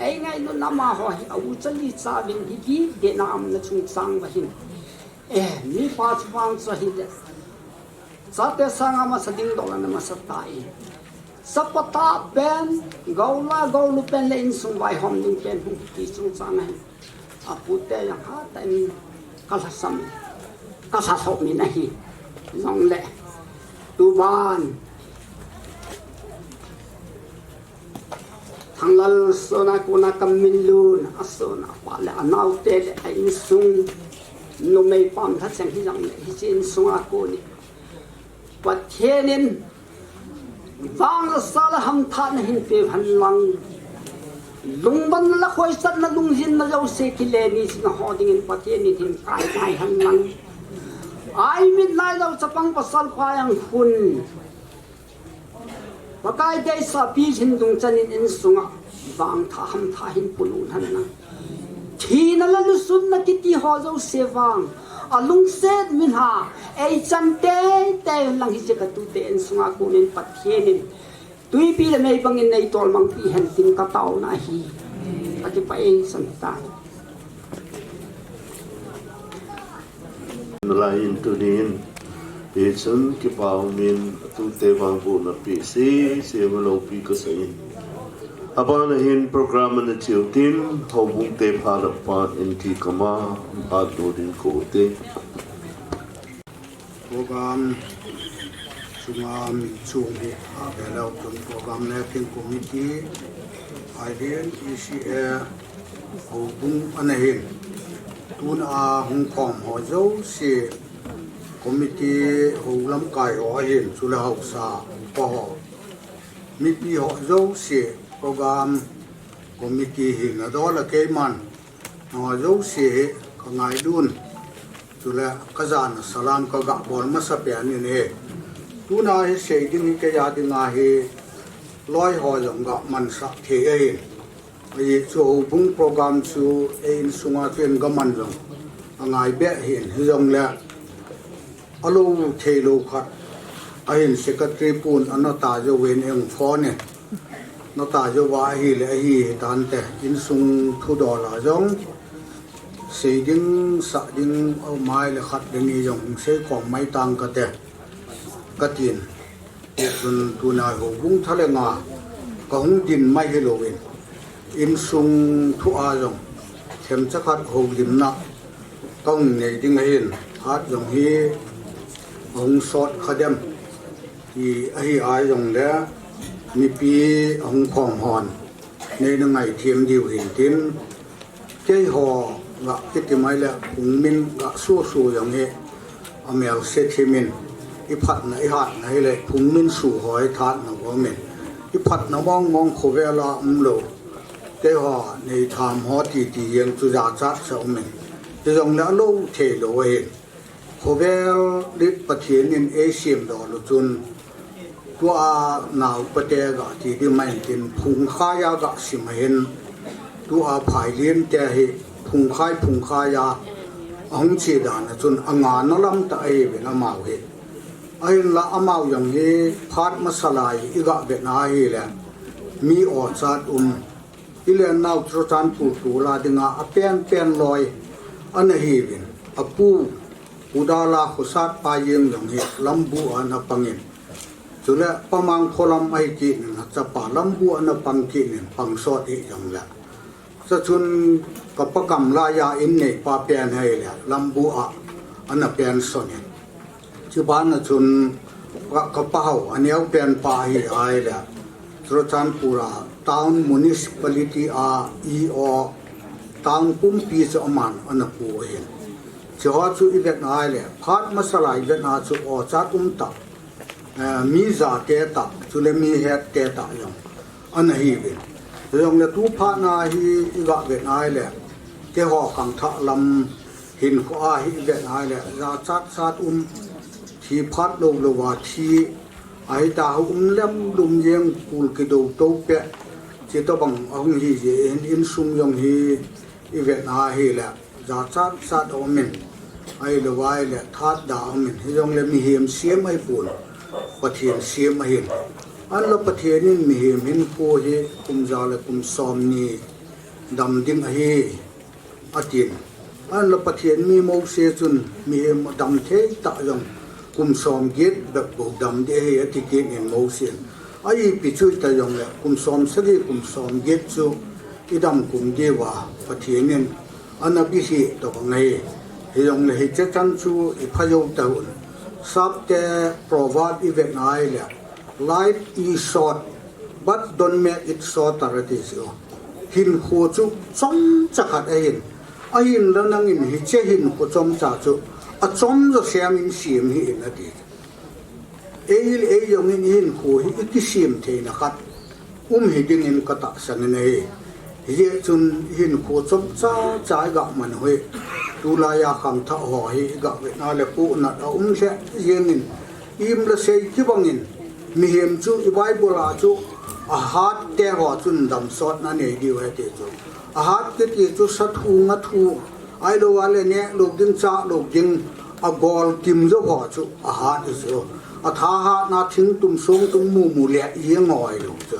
Ei ngailutna amaho hi, a u chali cha vin hi ki, de na am na chung chang va hin. Eh, mi pa chu vang chu hi de. Chate sanga masa ding dol na masa ta e. Sapata pen, gola golu pen le insung vaihom ding pen hung kiti chungchang ahi. Apute jong hatah in kalhasam, kalhasam in ahi. Jongle tuban Thanglal sona kona kaminlun, asona pa le anaote le a insung numei pam lhacheng hijongle hiche insunga koni Pathen in vangla sala hamthahna hin peh hen lang, lungdonna le khohsahna lungjinna jouse kile ni china ho dingin Pathen in hin kai nai hen lang, aimil nailou chapang pasal pa jong khun Pakai deisah pi hin dungchan in insunga vangtha hamtha hin pulun hen lang. Thina le lusunna kiti ho jouse vang, alungset min ha, eichan teitei lang hiche katute insunga konin Pathen in twipi le mei bangin neitol mangpi hen tin kataona ahi. Akipah e, sangtan. Nalai in tunin, hichun kipa umin atute vangbohna peh sese ma loupi kasah in. Abana hin program ana cheu tin, houbung te phalap pa in ti kama, phat lo din ko te. Program chunga min chung hi, a, beleu chun program making committee, Aiden E C A, houbung ana hin. Tuna hung khom ho jouse, committee hou lamkai ho ahin, chule haosa, upa ho. Mipi ho jouse, program committee hi nadol a keiman, ho jouse hi kangailun. Chule kajana salam kagabol masapen in ahi. Tuna hi sei ding hi keija dinga hi loi ho jong gamansah thei ahin. Ajeh chu houbung program chu ei insunga chu in gaman jong angai beh hin, hijongle alou theilou khat ahin secretary pun anata jouvin eihung phone in. Nata jouva ahile ahi hitante, insung thudol a jong sei ding, sah ding, aum ahile khat le ni jong hung sei khom mai tang kate, katin. Chun tuna houbung thalenga kahung din mai hilouvin, insung thu a jong themcha khat houlimna kahung nei ding ahin, phat jong hi ahung sot kha dem ti ahi a jongle, mipi ahung khom hon neina ngaithem diu hin tin, keiho ga kiti mai le phungmin ga susu jong hi amelse thimin, iphatna ihatna hile phungmin su ho hi thatna umin, iphatna mong mong khovela umlou, keiho neitham ho titi jeng chu jachat sa umin, hijongle alou theilou ahin. Khovel lit Pathen in eisem dol u chun, tua naopa te ga ti ding mai tin phungkhai a ga sim ahin, tua phailin te hi phungkhai phungkhai a ahung che dan a chun angana lam tah ahiuvin amau hi. Ahinla amau jong hi phat masa lai iga vet na ahile, mi ochat um, ilen nau Churachandpur tula dinga apenpen loi ana hiuvin, apu, Pu Dala khosat pa jeng jong hi Lambu a ana pangin, chule Pa Mangkholam ahi kit in, achapa Lambu a ana pang kit in, pang sot hi jongle, chachun kapa Kamlai a in neipa pen ahile Lambu a ana pension in, chubana chun ka, kapa hao aneo pen pa hi ahile Churachandpur a town municipality a E O, town pumpi chu aman ana pu ahin. Chuho chu ivet ahile phat masa lai ivet a chu ochat um tah, eh, mi jate tah, chule mi hette tah jong ana hiuvin. Hijongle tu phat na hi iga vet ahile, keiho khangthah lam hinkho a hi ivet ahile jachat chat um, thi phat lou lou a thi, ahita hou um lem lum jeng, kul kidou tou peh, chutobang ahung hi jeh in, insung jong hi ivet ahile jachat chat aumin, ahilou ahile thatda aumin, hijongle mihem sem ahipon, Pathen sem ahin. Ahinla Pathen in mihem hinkho hi kum ja le kum somni dam ding ahi, atin. Ahinla Pathen mi Mose chun mihem dam thei tah jong kum somget bep bou dam ding ahi ati kit in Mose in. Ahi pi chu ita jongle kum som sagi kum som get chu idam kum diuva Pathen in ana bihih tobang ahi. Hijongle hiche chan chu iphajou tahun. Sapte proverb ivet ngai le, life is short, but don't make it shorter ati chu. Hinkho chu chomcha khat ahin. Ahinla nangin hiche hinkho chomcha chu achom jo semin sem hih in ati. Ei le ei jongin ihinkho hi ikisem theina khat um hi dingin katahsan in ahi. Hijeh chun hinkho chomcha cha iga man u hi. Tulaiya khangthah ho hi iga vetna le pohnat aum lheh jengin, im le sei kibangin, mihem chu i Bible a chu ahat te ho chun damsotna nei diu ahi ti chu. Ahat kiti chu sa thu nga thu, ahilou le neh lou ding, chah lou ding, agol kim jou ho chu ahat ahi chu. Athahatna thingtum songtum mumu le jeng ngoi lou chu.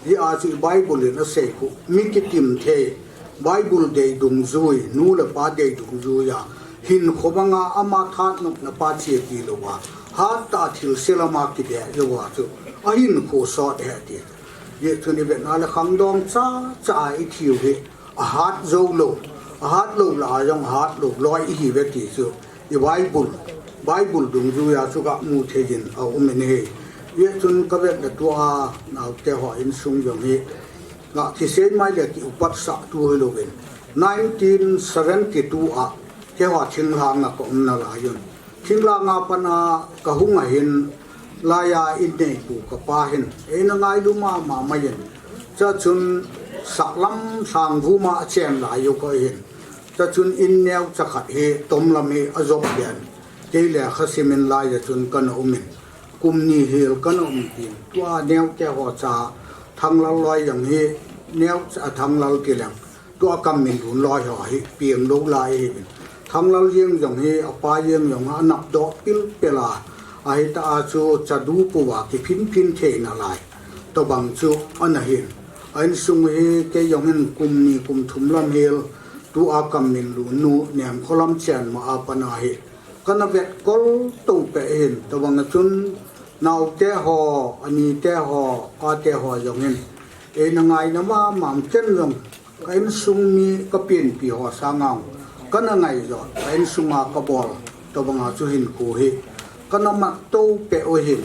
Hijeh a chu Bible in asei khu, mi kitim thei, Bible dei dungjui, nu le pa dei dungjui a, hinkho banga ama thanopna pa chepi louva, hattah a thilse lama kideh jouva chu ahinkho sot ahi ati. Hijeh chun ivetna le khangdong chacha a ithiu hi, ahat jou lou, ahat lou lah a jong ahat lou loi ihiuve ti chu i Bible, Bible dungjuia chu gamu thei in aum in ahi. Hijeh chun kavet le tua naote ho insung jong hi, ga kisei mai le ki upat sah tu hilouvin, nineteen seventy-two a keiho thinglhang a kaum nalai un. Thinglhang a pat a kahung ahin, laiya inneipu kapa hin eina ngailu mama mai in. Chua chun sahlam lhangvum a achen lai u kahin. Chua chun in neocha khat hi tomlam hi ajop den. Kei le khasim in laiya chun kana um in. Kum ni hel kana um tin. Tua neote ho cha Thanglal loi jong hi neocha Thanglal kileng. Tua Kamminlun loi ho hi peng lou lai ahiuvin. Thanglal jeng jong hi apa jeng jong anap doh pilpel a. Ahitah a chu chadu puva kiphinphin thei nalai tobang chu ana hin. A insung hi kei jong hin kum ni kum thum lam hel tua Kamminlun nu Nemkholam chen ma a pat a hi kana vetkol tou peh in, tobang a chun naote ho, anite ho, ate ho jong hin eina ngaina mama um, ken jong ka insung mi ka penpi ho sanga kana ngai jo, ka insung a kabol tobang a chu hinkho hi kana mat tou peh u hin.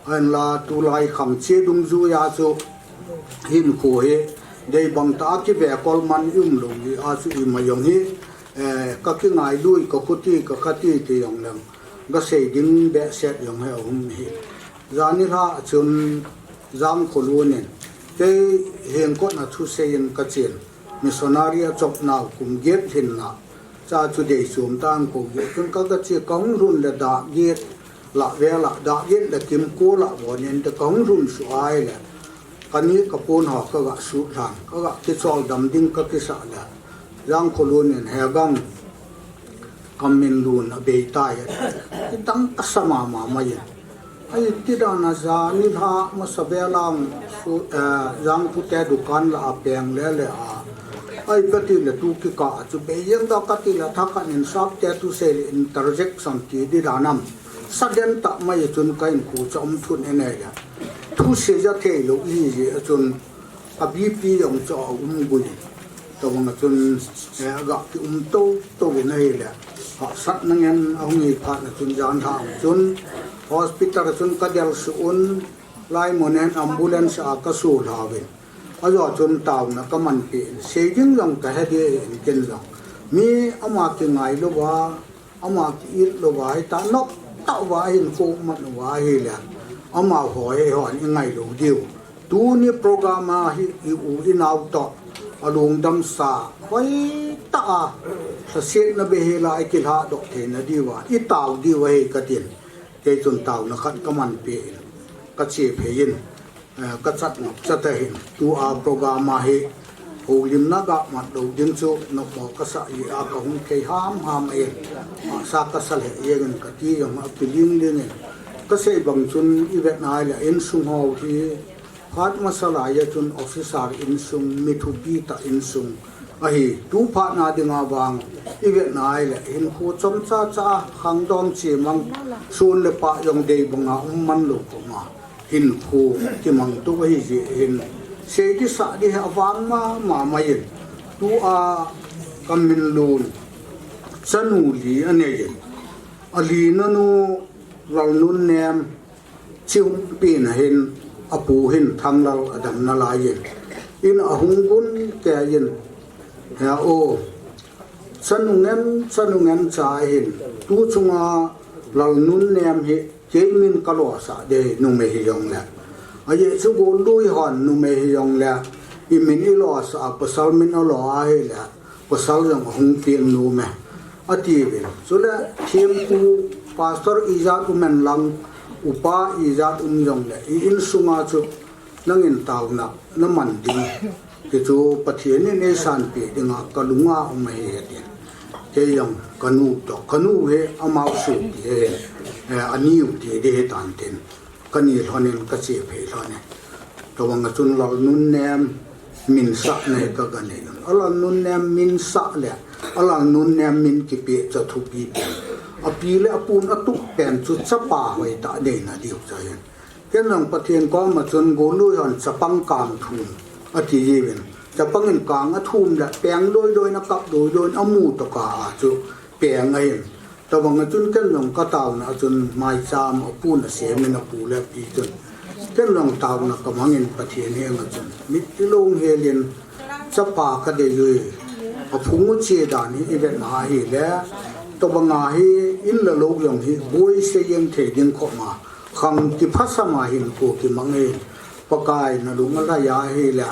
Ahinla tulai khang che dungjuia chu hinkho hi deibang tah a kivekol man i um lou hi a chu ima jong hi, eh, ka kingailui, ka khuti, ka khati ti jong leng, ka sei ding behseh jong hi aum hi. Janhi lha a chun Jangkholun in kei hengkot na thusei in ka chen, missionary a chop nau kum get hin la, cha chu dei chom tang ko ge chun ka, ka che ka hung lhun le dah get la ve la, dah get le kim ko la vo nen te ka hung lhun suh ai le. Ka ni ka pon ho ka ga sut lhan, ka ga kichol dam ding ka kisah le. Jangkholun in he gang Kamminlun a bei tai. Kitang ka sa mama mai. Ai ti dan a janhi lha masa ve lang su, eh, Jangkhu te dukan la a peng le le a. Ai ka ti le tu kikah a chu bei jeng da ka ti le thakhat in Sapte thusei le interjection ti di dan am. Sa den tah mai chun ka in khu cha um thun e ne ya. Thusei ja thei lou i ji a chun A B P jong chu aum gui. Tobang a chun, eh, aga ki um tou tou in ahile. Hahsatna ngen ahung hi phat na chun jan lha a chun hospital a chun ka del suh un, lai mun hin ambulance a ka su lha uvin. Ajo chun taona ka man peh in. Sei ding jong ka he ding in ken jong. Mi ama kingai louva, ama ki-it louva, hita nop tah uva ahin kho man uva ahile. Amaho hi hon i ngai lou diu. Tuni program a hi i u i nao toh, a lungdam sa, hoitah a, lhasetna beihela i kilhadoh theina diuva, i tao diu ahi ka tin. Kei chun taona khat ka man peh in, ka che phei in. Eh, ka chat ngap chat ahin, tua program a hi, houlimna ga mat lou ding chu, nopmo ka sa jeh a ka hung thei ham ham in, ah, sa ka sa lheh jeng in ka ti jong a kiling ling in, ka sei bang chun i vet nai le insung ho hi, phat masa lai a chun officer insung, mi thupi tah insung ahi, tu phat na ding a vang, i vet nai le hinkho chomcha cha, khangdong chemang, sun le pah jong dei bang a um man lou koma. Hinkho kimang tou ahi jeh hin, sei ding sah ding hi avang mama mai in, tua ka Minlun chanu li anei in, alina nu Lalnunnem chi hung pen ahin, apu hin Thanglal adam nalai in, in ahung gun kei in, he o, chanu ngen, chanu ngen cha ahin, tu chunga Lalnunnem hi kei min ka losah ding, numei hijongle. Ajeh chu gollui hon numei hijongle, i min i losah a, pasal min alo ahile, pasal jong ahung peng nom e, atiuvin. Chule thempu pastor ijat um hen lang, upa ijat um jongle, i insunga chu nangin taona naman ding, hichu Pathen in eisanpeh dinga ka lunga um ahi, atin. Kei jong ka nu toh, ka nu hi amau sopi ahi, eh, aniu ti ding ahitan tin, ka ni lhon in ka che phei lhon in. Tobang a chun Lalnunnem min sahna hi ka ga nei lhon. A Lalnunnem min sah le a Lalnunnem min kipeh chu thupi pen, api le apun atup pen chu chapa hoitah neina diu chu ahin. Ken jong Pathen koma chun gollui hon chapang kang thum ati jiuvin. Chapang in kang athum le peng loi loi in, akap loi loi in, amu toh kah a chu peng ahin. Tobang a chun ken jong ka taona a chun maicham apun asem in, apu le api chun. Ken jong taona ka mang in Pathen henga chun mitlhi long hel in chapa ka dei uve. Aphung u che dan hi i vet na ahile, tobang a hi in le lou jong hi boi seiyin thei ding khop ma, khang kiphasam a hinkho kimang in, Pakai nalung alhai ahile,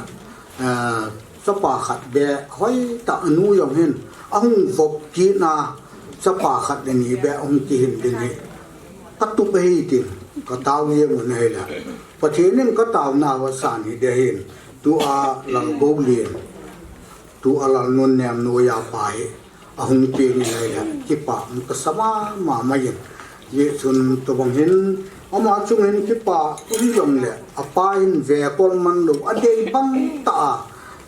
eh, chapa khat beh hoitah anu jong hin ahung vop kit na, chapa khat le ni beh ahung kihin ding hi atup ahi tin ka tao jeng un ahile, Pathen in ka taona u asan hi ding ahin, tua Lalgoulin, tua Lalnunnem noiya pa hi ahung peng in ahile, kipah um ka sa mama mai in. Hijeh chun tobang hin ama chung hin kipah um jongle, apa in ve kol man lou, adei bang tah a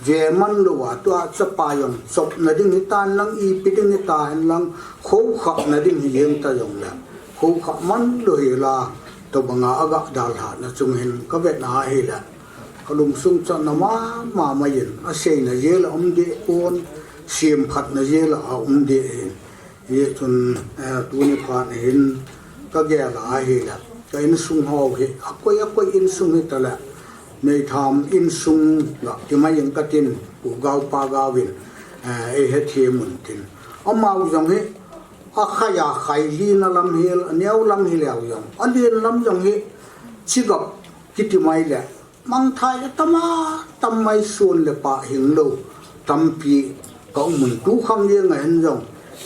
ve man lou a, tua chapa jong chopna ding hitan lang, ipi ding hita hen lang, khoukhahna ding hi jeng ta jongle, khoukhah man lou hel a, tobang a aga dalhahna chung hin ka vet na ahile, ka lungsung chu ana mama mai in, aseina jel a um deh pon, semphatna jel a um deh in. Hijeh chun, eh, tuni phat hin ka gel a ahile, ka insung ho hi akoi akoi insung hita le, Neitham insung ga kimai ing ka tin, Pu Gaupa Gau in, eh, eihethem un tin. Amau jong hi akhai a khai lina lam hel, aneo lam hileu jong, alen lam jong hi chigap kiti mai le, mangthai atam a tam mai, sun le pah hing lou tampi ka um un, tukhang jeng a hin jong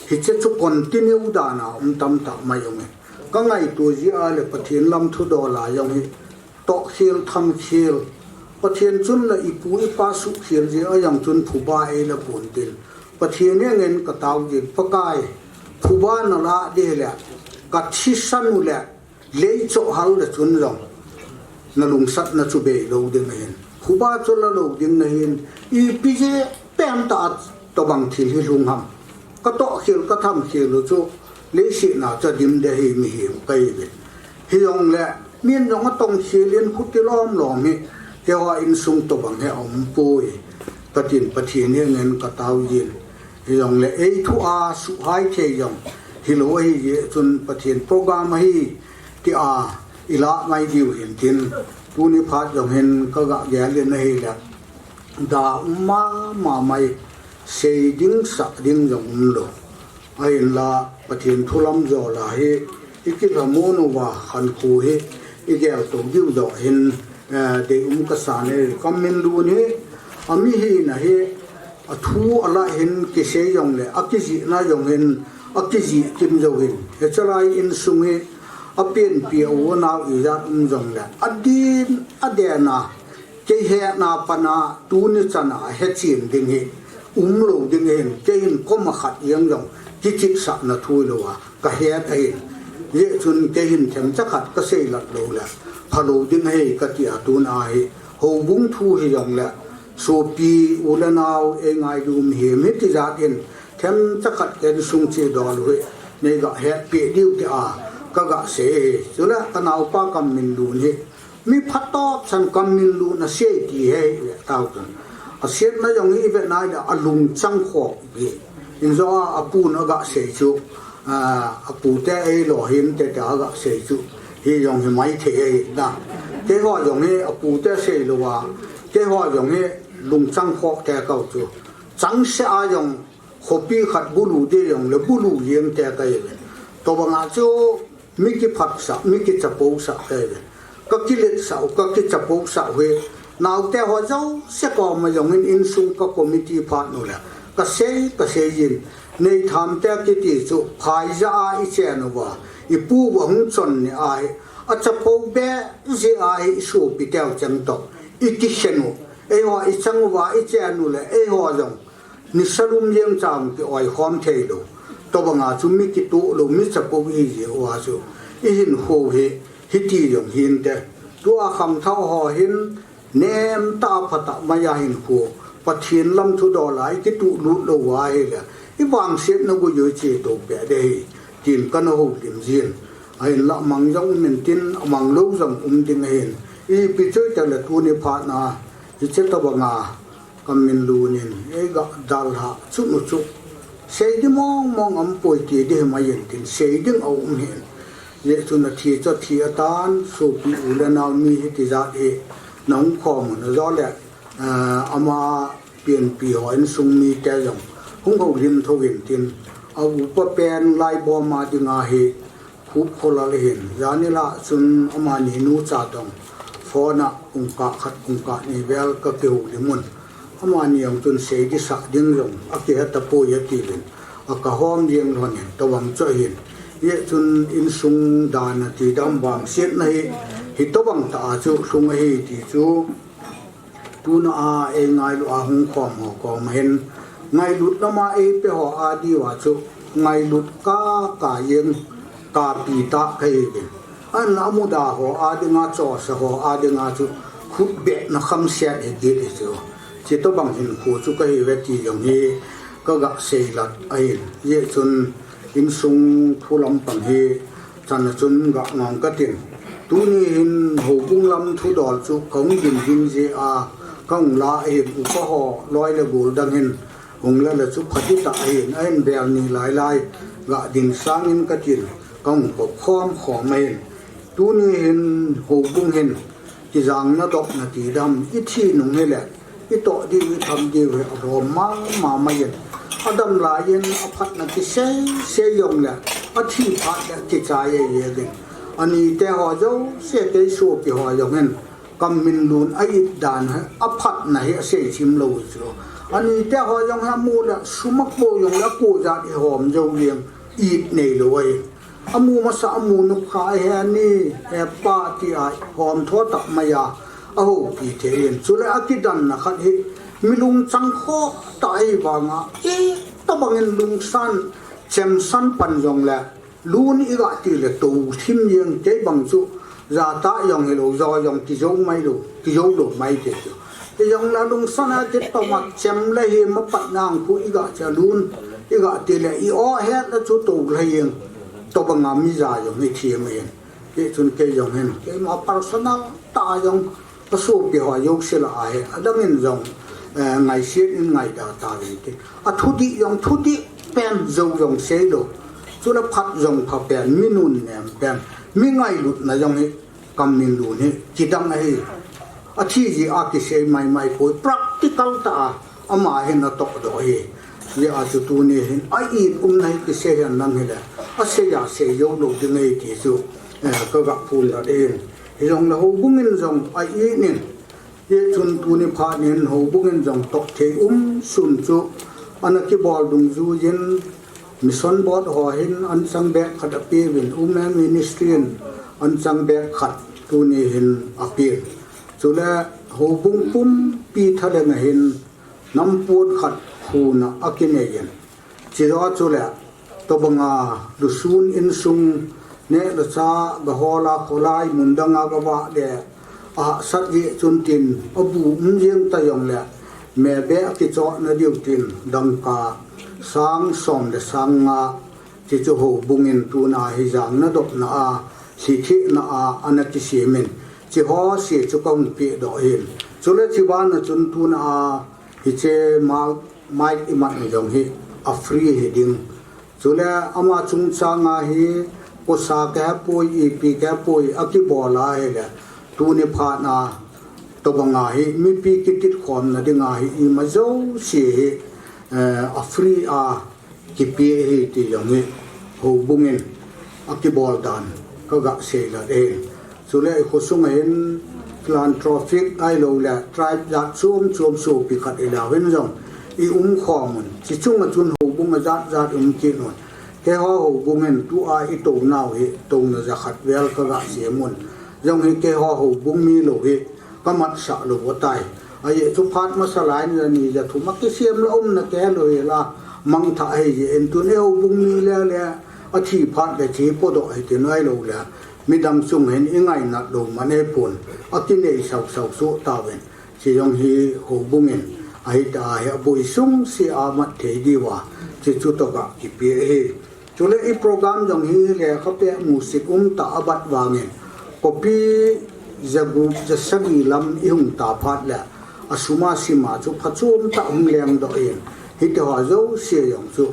hiche chu continue dan a um tamtah mai um e. Ka ngaito jeh a le Pathen lam thudol a jong hi tohkhel thamkhel, Pathen chun le ipu ipa suhkhel jeh a jong chun phuba eila pon tin, Pathen henga ka tao jin, Pakai, phuba nalah ding le ka thisan u le lei choh hal le chun jong nalungsatna chu bei lou ding ahin, phuba chu la lou ding nahin, ipi jeh pen tah a tobang thil hi lhung ham. Ka tohkhel ka thamkhel u chu leiset a chu adim ding ahi, mihem kahi uve. Hijongle min jong atongkhel in, khuti lom lom hi keiho insung tobang hi aum poi, ka tin Pathen henga ka tao jin. Hijongle ei thu a suhhai thei jong hilou ahi jeh chun Pathen program ahi tia ilah mai diu hin tin, tuni phat jong hin ka ga gel in ahile, da um mama mai, sei ding sah ding jong um lou. Ahinla Pathen thu lam jol a hi i kilhamon uva, khankho hi i gel tou diu joh hin, eh, deium ka sa e. Ka Minlun hi, amihina hi, athu alah hin kisei jongle, akijihna jong hin akijih kim jou hin. Hichelai insung hi apenpi a u anao ijat um jongle, adin aden a, kei hetna pan a tuni chan a hechen ding hi um lou ding hin, kei hin koma khat jeng jong kichihsahna thu hilou a ka het ahin. Hijeh chun kei hin themcha khat ka seilat lou le phalou ding ahi ka ti a, tun a hi houbung thu hijongle, sopi u le nao, ei ngailu mihem hi tijat in themcha khat ka insung chidol u hi nei ga hetpeh diu tia ka ga sei ahi. Chule ka naopa ka Minlun hi Mi phatop chan kam min luna sei ti he ve tau chun. A siatna jong hi ve nai da a lungchang kho hi. Injo a, a pun a ga sei chu, a, a pute ei lo hin te te a ga sei chu. Hi jong hi mai thei ei da. Keiho jong hi a pute sei lo a. Keiho jong hi lungchang kho te kau chu. Chang se a jong khopi khat bulu de jong le bulu jeng te ka hi ve. Tobanga chu mi kiphatsah, mi kichaposah ka hi ve. Ka kiletsah u, ka kichaposah u hi. Naote ho jouse koma jong in insung ka committee phat nu le. Ka sei, ka sei jin. Neitham te kiti chu phaiya a i chen uva. I pu uva hung chon ni a hi. A chapo be ji a hi i sopi teu cheng to. I kikhen u. Eiho i chang uva i chen u le. Eiho jong. Nisa lum jeng chang ki oikhom thei lo. Tobanga chu mi kituh lo, mi chapo hi ji uva chu. I hinkho hi, hiti jong hin te. Tua khangthah ho hin, nem ta phatah maiya hinkho. Pathen lam thudol a i kituh lut lo uva hi le. I vangsetna guijui che to pe de hi. Tin kana houlim jin. Ahinla mang jong um in tin, amang lo jong um ding ahin. Ipi chu te le tuni phat na. Hiche tobanga. Kam min lun in, ei ga dalha, chu nu chu. Sei ding mong mong um poi ti ding hi mai in tin, sei ding a um hin. Jeh chun a thi chu a thi a tan, sopi u le nao mi hiti jat hi, na hung khom un a jo le, eh, ama pianpi ho insung mite jong, hung houlim tho in tin, a upa pen lai bom a dinga hi, Khup Kholal hin, janhi lah chun amani nu cha tong phone a kong kah khat kong kah ni vel ka kihoulim un. Amani jong chun sei ding sah ding jong a kihe tapoi ati uvin. A ka hom jeng lhon in tobang chu ahin. Jeh chun insung dan a ti dam vangsetna hi, hitobang tah a chu lhung ahi ti chu Tuna a ei ngailut a hung khom ho koma hin, ngailut lama ei pe ho a diuva chu, ngailut ka ka jeng, ka pi ta ka hi uvin. Ahinla amuda ho a dinga, chosa ho a dinga chu, khutbetna khamset hi kit hi chu. Chutobang hinkho chu ka hi uve ti jong hi, ka ga seilat ahin. Jeh chun, insung thu lampang hi, Chan a chun ga ngong ka tin. Tuni hin houbung lam thudol chu ka hung din ding jeh a ka hung la ahin, upa ho loi le gol dang hin hung la la chu pha ding tah ahin, ahin bel ni lai lai ga ding sangin ka tin ka hung kop khom khom ahin. Tuni hin houbung hin kijang na dop na ti dam i thi nung hi le I toh diu, i tham diu hi alom mama mai in. Adam lai in aphatna kisei sei jong le, athi phat le kichai e ye ding. Ani te ho jouse kei sopi ho jong hin, kam min lun a it dan hi, aphatna hi asei chim lou chu. Ani te ho jong hi amu le, sum a ko jong le, ko jat i hom jou jeng, it nei lou ahi. Amu masa, amu nukha, he ni, he pa ti a hom tho tah mai a, ahoupi thei in. Chule akidanna khat hi, mi lungchang kho tah ahi vang a, itobang in lungsan, chemsan pan jong le, lun i ga ti le tou thim jeng kei bang chu, ja tah jong hilou, jo jong kijou mai lou, kijou lou mai te chu. Kijong la lungsan a kitom a chem le hi ma pat nang khu i ga cha lun, i ga ti le i o het la chu tou lha jeng. Tobang a mi ja jong hi thim ahin. Hichun kei jong hin, keima personal tah a jong, ka sopi ho jouse lah a hi, adang in jong, eh, ngaisiet in ngaida tauvin tin. A thudih jong, thudih pen jou jong sei lou. Chule phat jong pha pen, mi nunnem pen, mi ngailutna jong hi, kam min lun hi, kidang ahi. Athi jeh a kisei mai mai poi, practical tah a, ama hin atoh doh ahi. Jeh a chu tuni hin, a it umna hi kisei hen lang hile, asei a sei jou lou ding ahi ti chu, eh, ka ga phondoh in. Hijong le houbung in jong a it in, Hichun tuni phat in houbung in jong toh thei um sun chu ana kibol dungjui in Mission Board ho hin anchang bag khat apeuvin, Women Ministry in anchang bag khat tuni hin apeuvin. Chule houbung pumpi thalheng a hin nampot khat khun a akinei in. Chujou chule, tobang a lusun insung neh le chah ga hol a, kholai mun dang a ga vah le, ahahsat jeh chun tin, abu um jeng ta jong le, me beh a kichohna diu tin, dangka sang som le sang nga, chuchu houbung in tuna hi jang na dopna a, lhithehna a, ana kisem in, Chi ho si chu ka hung pi doh hin. Chule chi ban a chun tun a hi che ma mai i mat ni jong hi a free hi ding. Chule ama chungchang a hi kosa ka poi, ipi ka poi a kibol a hi le tuni phat na to bang a hi mipi kitit khom na ding a hi i ma jo si hi, eh, a free a kipe hi ti jong hi houbung in a kibol dan ka ga sei la e. Chule i khosung a hin philanthropic ai lo le tribe jat chom chom sopi khat i la hin jong i um khom un. Chi chung a chun houbung a jat jat um ki nun. Ke ho houbung in tu a i to nau hi to na ja khat vel ka ga sei mun. Jong hi ke ho houbung mi lo hi ka mat sa lo tai. A ye chu phat masa lai ni ni ja thu ma ki siam la um na ke lo ye la mang tha he ye en tun e houbung mi le le a thi phat le thi po do he ti nai lo le midang chung hin i ngai nat lo ma ne pun a ki nei sau sau su ta ven. Chi jong hi houbung in a hi ta he a bui sung si a mat thei di wa chi chu to ka ki pi he. Chule i program jong hi le kha pe mu sik um ta a bat vangin kopi ja gu ja sagi lam i hung ta phat le a suma sima chu pha chum ta hung leng do in hi te ho jo si jong chu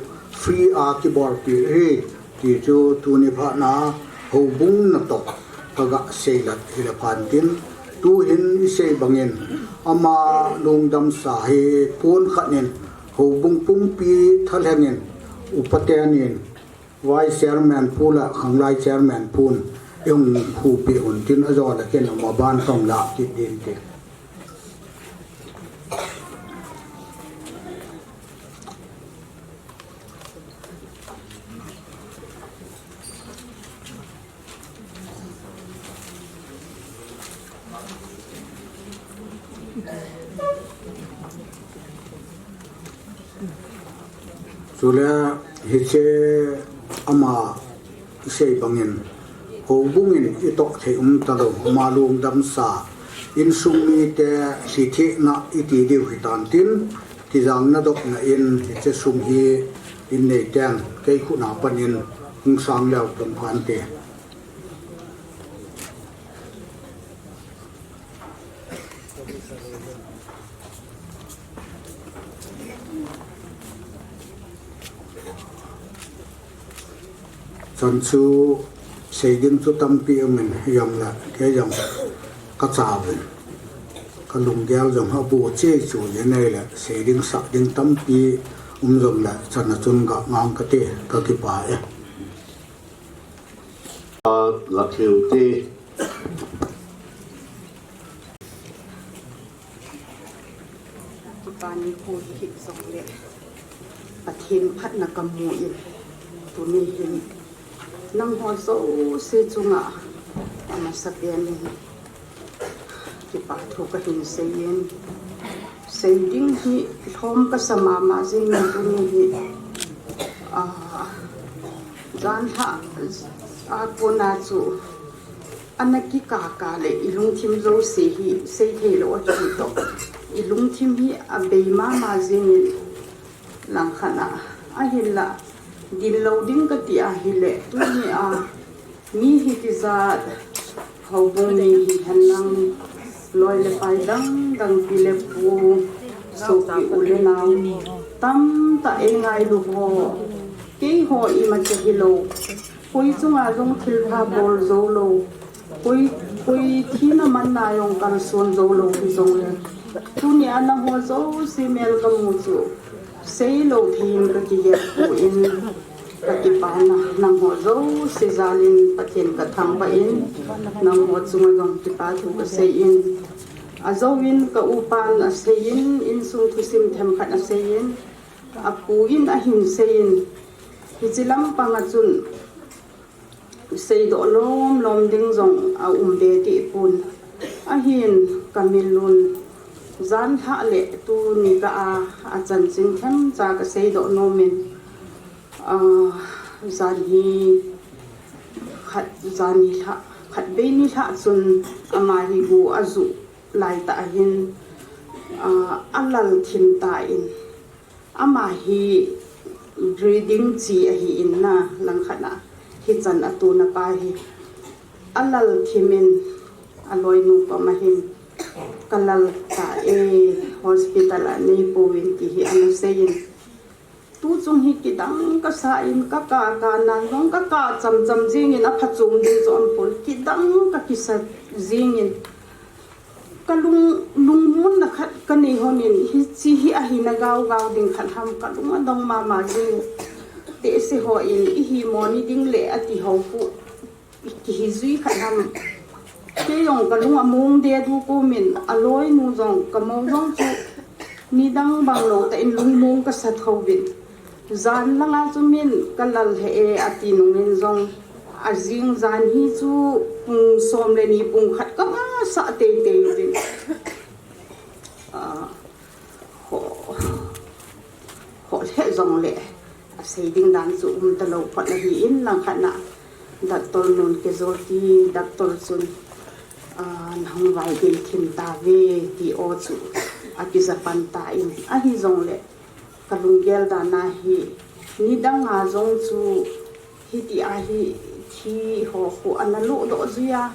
free a ki bol pi hi ti chu tuni phat na houbung na to ka ga sei lat hi le phan tin tu hin i sei bangin ama lungdam sa hi pun khat nin houbung pumpi thalheng in upaten in Vice Chairman pu le Khanglai Chairman pun i hung khu pi un tin a jo le ken ma ban song la ki din te. Chule hi che ama i sei bangin houbung in i to thei um ta lo ma lungdam sa insung mi te si thi na i ti diu hi tan tin ti jang na dok na in hi che sum hi in nei teng kei khu na pan in hung sang leu tum phan te. Chan chu sei ding chu tampi um in jong le ke jong ka cha vin ka lunggel jong ha bu che chu ye nei le sei ding sa ding tampi um jong le chan a chun ga ngang ka te ka ki pa e. A, la theu te. Kipani ko hi hit song le. Pathen phatna ka mu in. Tuni hin. Nangho jouse chunga. Amasa pen in. Kipa thu ka hin sei in. Sei ding hi lhom ka sa mama jing in tuni hi. Ah, jan lha a kona chu ana kikaka le i lungthim jouse hi sei thei lo a hi to. I lungthim hi a bei mama jing in langkhat a, ahinla din lo ding ka ti a hi le tuni a Mi hi tijat, houbung mi hi henlang, loi le pai dang dang pi le pu, sopi u le nau, tamtah ei ngailu ho, keiho imacha hilou, koi chunga jong thilpha bol jou lou, koi, koi thina manna jong kalson jou lou hijongle, tunia nangho jouse mel kamu chu, Seilou thei in ka kigelpoi, ka kipana, nangho jouse jal in Pathen ka thangvah in, nangho chunga jong kipa thu ka sei in, ajouvin ka upan asei in, insung thusim themkhat asei in, apu in ahin sei in, hiche lampang a chun, Seidoh lom lom ding jong aum be ti pon. Ahin ka milun jan lhah le tuni ka a, achanchin themcha ka seidoh nom in, a, jan hi khat, jan hi lhah, khatvei ni lhah chun ama hi gu ajuh lai tah ahin, a, alal thim tan. Ama hi breeding chi ahi in na langkhat a hichan a tuna pa hi alal thim in Aloinu koma hin, "Kalal ta e, hospital a neipouvin," ti hi ana seiyin. Tuchung hi kidang kasa in, kaka kana jong kaka chamcham jingin, aphachom ding chu aum pon, kidang kakisa jingin. Kalung, lungmonna khat kanei honin, hiche hi ahina gaogao ding khat ham, kalung adong mama jing. Tehse hon, "Ihi mo ni ding le," ati ho pu. Kihi jui khat ham. Kei jong kalung among dedu kumin, aloinu jong kamou jong chu nidang bang lou tah in lungmong kasa thouvin. Jan langa chu min, "Kalal he e," ati nungin jong, ajing jan hi chu pung som le ni pung khat kama sah teitei uvin. Ah, ho, ho le jongle, asei ding dan chu umta lou phot ahin, langkhat na doctor nun casualty doctor chun, ah, "Nahung vaigei thim tauve," ti o chu akija pan tan, ahi jongle kalunggel dan ahi, nidang a jong chu hiti ahi, thi ho khu ana ludoh jui a,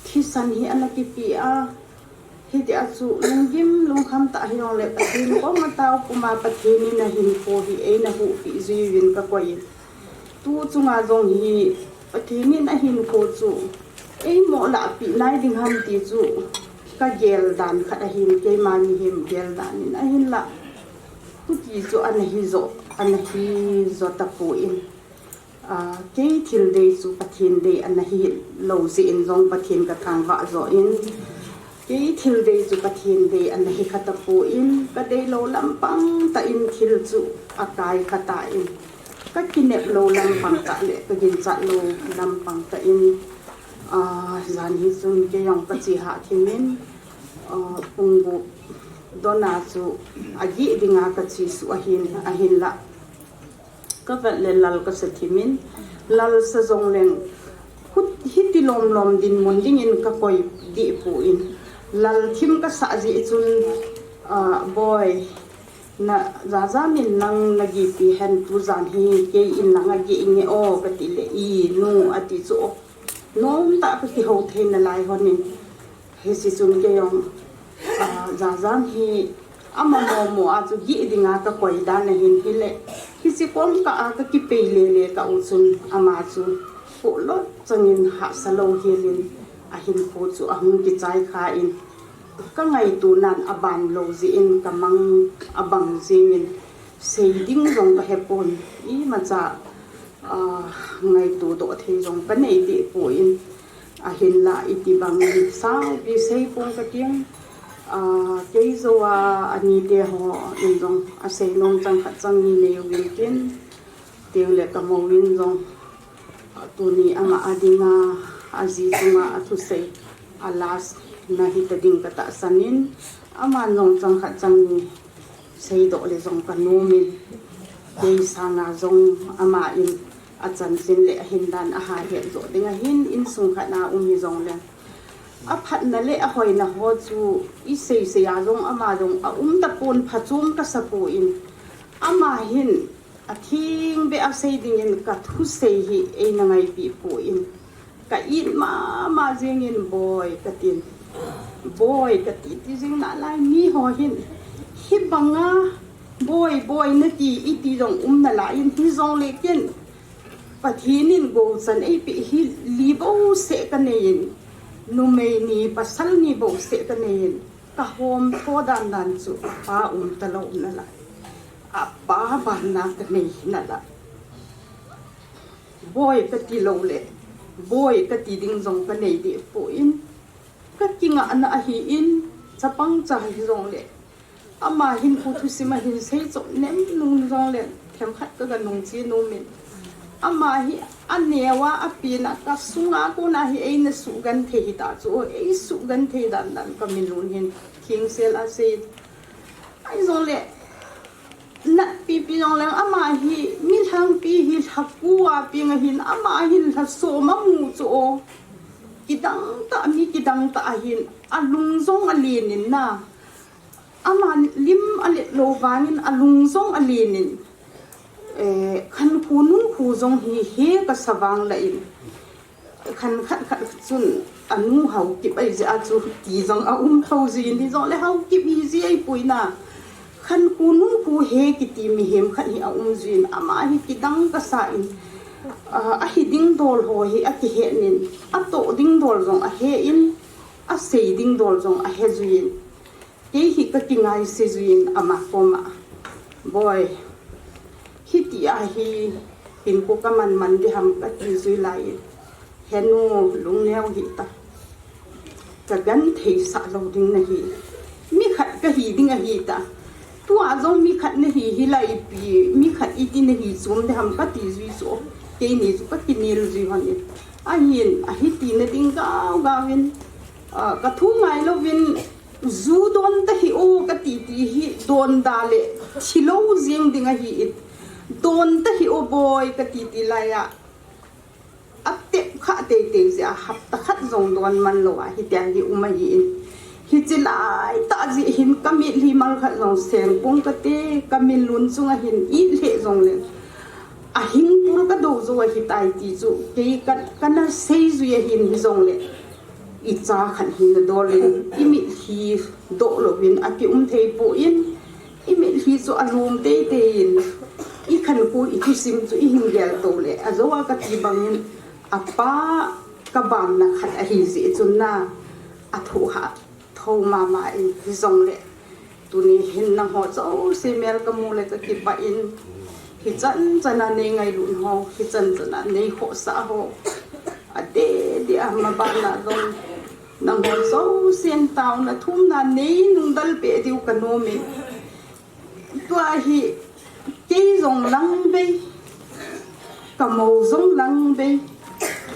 thisan hi ana kipe a, hiti a chu lunggim lungkham tah hijongle Pathen koma tao puma Pathen in ahinkho hi eina huhpi jui uvin kakoi in. Tuchunga jong hi Pathen in ahinkho chu eimo lahpi nai ding ham ti chu kagel dan khat ahin, keima mihem gel dan in ahinla. Tuti chu ana hi jo, ana hi jo tapon. Ah, kei thil dei chu Pathen dei ana hi lou jeh in jong Pathen kathangvah jo in. Kei thil dei chu Pathen dei ana hi kha tapon, kadei lou lampang tah in thil chu akai kha tan. Kakinep lou lampang tah le kaginchat lou lampang tah in, ah, jan hi chun kei jong kache hah thim in, ah, pung gup dona chu agih dinga kache suh ahin, ahinla. Kavet le lal kasa thim in, lal sa jongleng, hiti lomlom dinmun dingin kakoi deh pon. Lal thim kasah jeh chun, ah, "Boi, na Jaja min nang nagipi hen, tujan hi kei in lang ageh inge o," kati le, "I nu," ati chu o. Nomtah kakihou thei nalai honin. Hiche chun kei jong, ah, Jaja hi ama momo a chu gih dinga kakoi dan ahin, hile hiche kom kah a kakipei lele kah u chun ama chu pohlot changin hahsa lou helin ahinkho chu ahung kichai khan, kangaito nan aban lou jeh in kamang abang jingin sei ding jong kahe pon, imacha, ah, ngaito doh thei jong kanei deh pon. Ahinla itibang saupi sei pon kating, ah, kei jou a anite hon jong asei nom chang khat chang ni nei uvin tin, tin le kamou in jong, ah, tuni ama a dinga, aji chunga athusei, a last na hita ding katahsan in, aman jong chang khat chang ni seidoh le jong kanom in, kei sanga jong ama in achanchin le ahin dan ahahet joh ding ahin, insung khat na um hijongle. Aphatna le ahoina ho chu isei sei a jong ama jong aum tapon, phachom kasa pon. Ama hin atheng beh a sei dingin kathusei hi eina ngaipi pon. Ka it mama jingin, "Boi," katin. "Boi," kati ti jing nalai, miho hin hibanga "Boi, boi," nati iti jong um nalai in, hijongle ken Pathen in gochan eipeh hi li bouseh kanei in, numei ni pasal ni bouseh kanei in, kahom tho dan dan chu apa um talou nalai. Apa banna kanei nalai. "Boi," kati lou le, "Boi," kati ding jong kanei deh pon. Kakingahna ahin, chapang cha hijongle, ama hinkho thusim ahin seichop nem nung jongle, themkhat kaga nung che nom in. Ama hi aneo a, apen a, kasunga kona hi eina suhgenthei hita chu, eisuhgenthei dan dan kaminun hin thengsel asei. Ahijongle, natpipi jongleng ama hi milhangpi hi lhaku a peng ahin, ama hin lhasom amu chu o. Kidang tah, mi kidang tah ahin, alung jong alen in na. Ama lim alet lou vangin alung jong alen in. Eh, khankhu nungkhu jong hi he kasa vang lah in, Khan khat khat chun anu Haokip ahi jeh a chu ti jong aum thou jin, hijongle Haokip hi ji ahipoi na. Khankho nunkho he kiti mihem khat hi aum jin, ama hi kidang kasa in, ah, ahi ding dol ho hi akihen in, atoh ding dol jong ahe in, asei ding dol jong ahe jin. Kei hi kakingaise jin ama koma, Boi, hiti ahi, hinkho kaman man ding ham kati jui lai in, Henu, lungneo hih tan, kagentheisah lou ding nahi. Mi khat kahi ding ahi tan. Tua jong mi khat nahi, hilai pi, mi khat iti nahi chom ding ham kati jui chu, keini chu kakinel jui hon in. Ahin, ahi tina ding gao gao in, ah, kathu ngai louvin, ju don tahih o kati ti hi, don da le thilou jeng ding ahi in. Don tahih o Boi kati ti lai a, atep kha teitei jeh a, hapta khat jong don man lou a, hitia hi um ahi in. Hiche lai tah jeh hin kamitlhi mal khat jong seng pong kate, kamin lun chunga hin it lheh jongle, ahing pul kadou jou ahitai ti chu, kei ka, kana sei jui ahin hijongle, icha khat hi nadol in, imitlhi doh louvin akium thei poi, imitlhi chu alum teitei in, ikhankho ithusim chu ihin gel to le, ajou a kati bang in, apa kabamna khat ahi jeh chun na, athu ha thou mama in hijongle, tuni hin nangho jouse mel kamu le kakipah in, hichan chan a nei ngailut ho, hichan chan a nei khohsah ho, adeh deh a maban a jong, nangho jousen taona thumna nei nungdal peh diu kanom in. Tua hi, kei jong lang bei, kamou jong lang bei.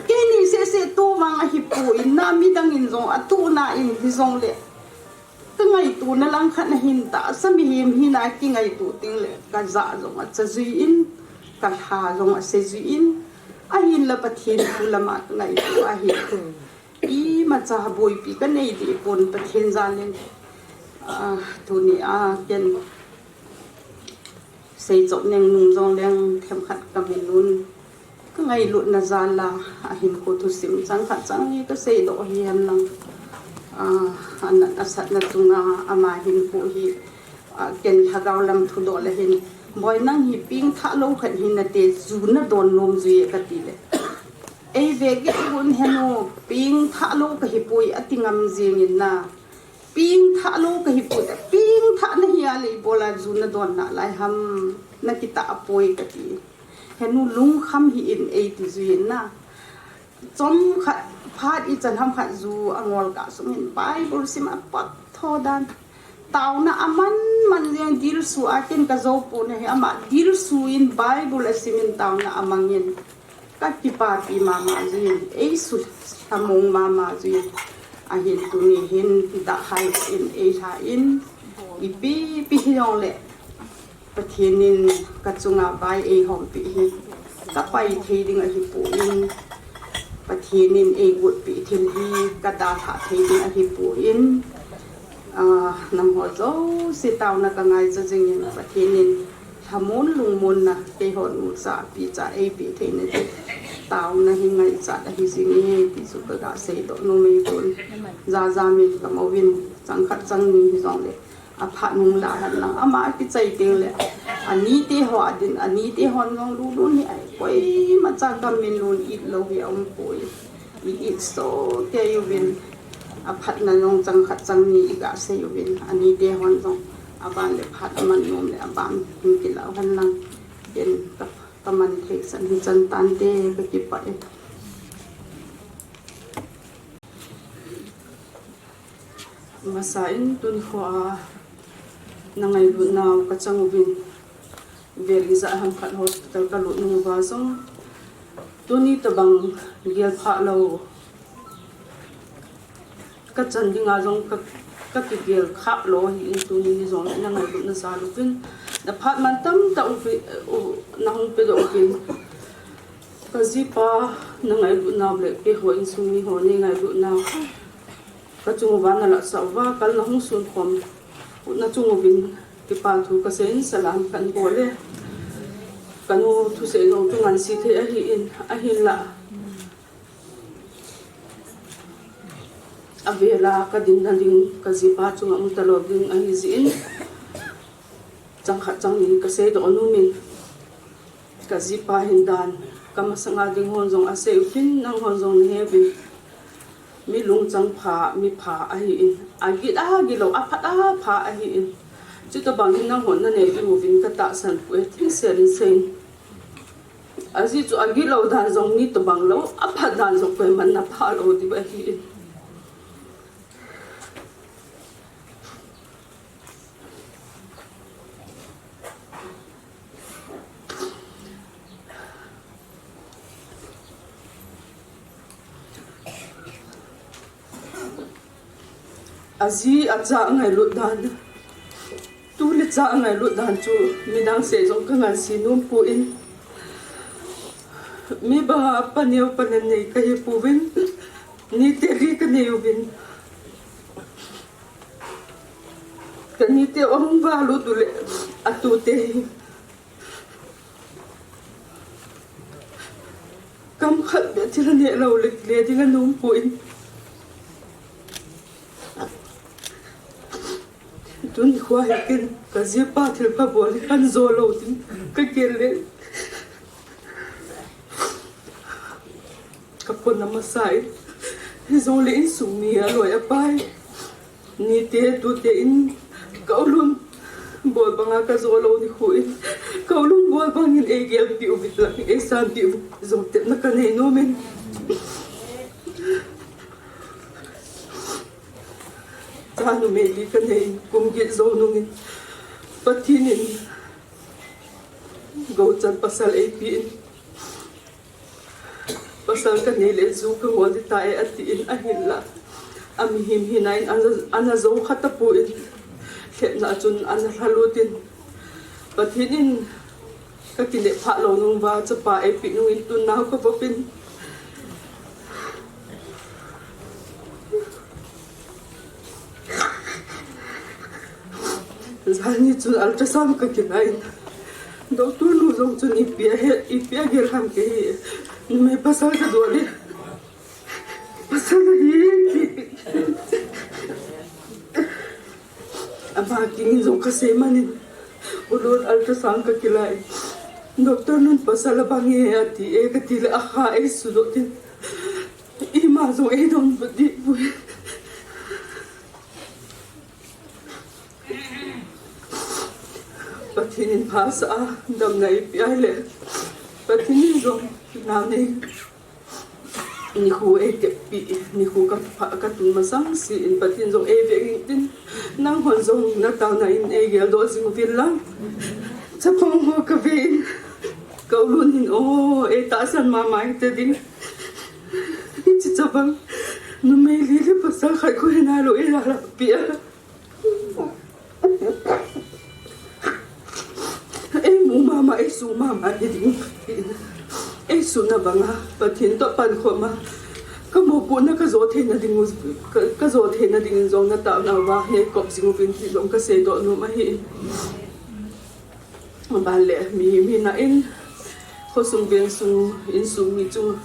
Keini seh seh tu vang ahipoi na, midang in jong atuh na in hijongle, kangaituna lang khat nahin, tahsa mihem hina kingaito teng le, kajah jong acha jui in, kalha jong ase jui in, ahinla Pathen thu lama kangaito ahi. Imacha boipi kanei deh pon, Pathen jal in, ah, tuni a ken seichop neng nung jong leng themkhat kamin un, kangailutna jal a, ahinkho thusim chang khat chang ni kaseidoh hihen lang, ah, anat asatna chunga ama hinkho hi, ah, ken lhagao lam thudoh le hin, Boi, nang hi pengthah lou khat hi nate, ju nadon nom jui e kati le, ei ve geh gun Henu, pengthah lou kahipoi ati ngam jeng in na. Pengthah lou kahipoi, pengthah nahi a le ibol a ju nadon nalai ham, nakitah poi kati. Henu, lungkham hih in eiti jui in na. Chomkhat phat ichan ham khat ju angol kah sung in Bible sim apot tho dan. Taona aman man jeng, dilsu a ken kajou pon ahi, ama dilsu in Bible asim in taona amang in. Kakipapi mama jui in, eisuhlhamong mama jui in. Ahin tuni hin dahhai in eilha in, ipi pi hijongle, Pathen in kachunga vai eihompi hi, kapai thei ding ahipoi, Pathen in eigotpi thil hi kadalhah thei ding ahipoi, ah, nangho jouse taona kangaicha jing in, Pathen in lhamon lungmonna keihon ucha picha eipeh theina ding taona hi ngaichat ahi jing e ti chu kaga seidoh nom e pon. Jaja min kamouvin, chang khat chang ni hijongle, aphat nung lah hen lang, ama akichai teng le, anite ho adin, anite hon jong lulun hi, ai, koimacha kamin lun it lou hi aumpoi. I it soh kei uvin, aphatna jong chang khat chang ni iga sei uvin, anite hon jong aban le phat aman nom le aban hin kilah hen lang, ken ka, kaman theisan hichan tante, kakipah e. Masa in tunikho a nangailutnau kachang uvin, vel ijat ham khat hospital kalut nung uva jong, tuni tobang gelphah lou kachan dinga jong ka, kakigel khah lou ahin, tuni ni jong nangailutna jal uvin, naphat man tamtah uvi, u, nahung pedoh uvin, kajipa nangailutnau le keiho insung miho neingailutnau kachung uva nalahsah uva, kal nahung sunkhom u nachung uvin kipa thu kaseiyin, salam kanbol e. Kanu thusei jong chu ngansi thei ahin, ahinla Avela kadinna ding kajipa chunga umtalou ding ahi jeh in, chang khat chang ni kasei doh nom in, kajipa hin dan kamasanga ding hon jong asei uvin, nanghon jong nahe uvin. Mi lungchang pha, mi pha ahin, agil agilou, aphat apha ahin, chutobang hin nanghon nanei diuvin katahsan poi, thingsel in seiyin. Ajeh chu agilou dan jong mi tobang lou, aphat dan jong koiman napha lou diu ahin. Aji acha angailut dan, tu le cha angailut dan chu midang seh jong kangansei nompoi. Mi banga paneo panen nei kahipouvin, nite li kanei uvin. Kanite ahung valut uleh atute hi kam khat beh thil aneh lou le kile ding anompoi. Tuni khoa hi ken kajipa thilpha bol hi kanjo lou ding kagel le kapona masa in, hijongle insung mi aloi apai, nite tute in kaulun bol banga kajo lou nikho in, kaulun bol bangin eigelpeh uvin lang, eisanpeh uvin, jong tepna kanei nomin. Cha numei li kanei in, kum get jou nungin, Pathen in gouchan pasal eipen, pasal kanei le ju kangol ding tai atin, ahinla amihem hina in ana, ana jou kha tapon, lhepna chun ana lhalut in, Pathen in kakinep phah lou nung uva chapa eipeh nungin tun nao kavopin. Janhi chun ultrasound kakilah in, doctor nu jong chun ipi ahe, ipi agel ham kahe, numei pasal kadoh le, pasal ahi, ama kingin jong kasei manin, ulun ultrasound kakilah in, doctor nun pasal abang e ati e, katile akha eisudoh tin, ima jong eidonbut dehpoi. Pathen in phasah a damna eipeh a ahile, Pathen in jong nao nei nikho eiteppi, nikho kapha, katun masang se in Pathen jong eiveng intin, nanghon jong nataona in eigeldoh jing uvin lang. Chapang ho kaven, kaulun in o, eitahsan mama hite ding. Hiche chabang numei li le pasal khat kho hinailou eilahlah peh a, eimu mama, eisu mama hiding, eisuna banga Pathen toh pankhom a, kamopohna kajo theina ding u, ka, kajo theina dingin jong nataona uva neikop jing uvin ti jong kaseidoh nom ahi. Aban le mihem hina in, khosung vengsung, insung mi chunga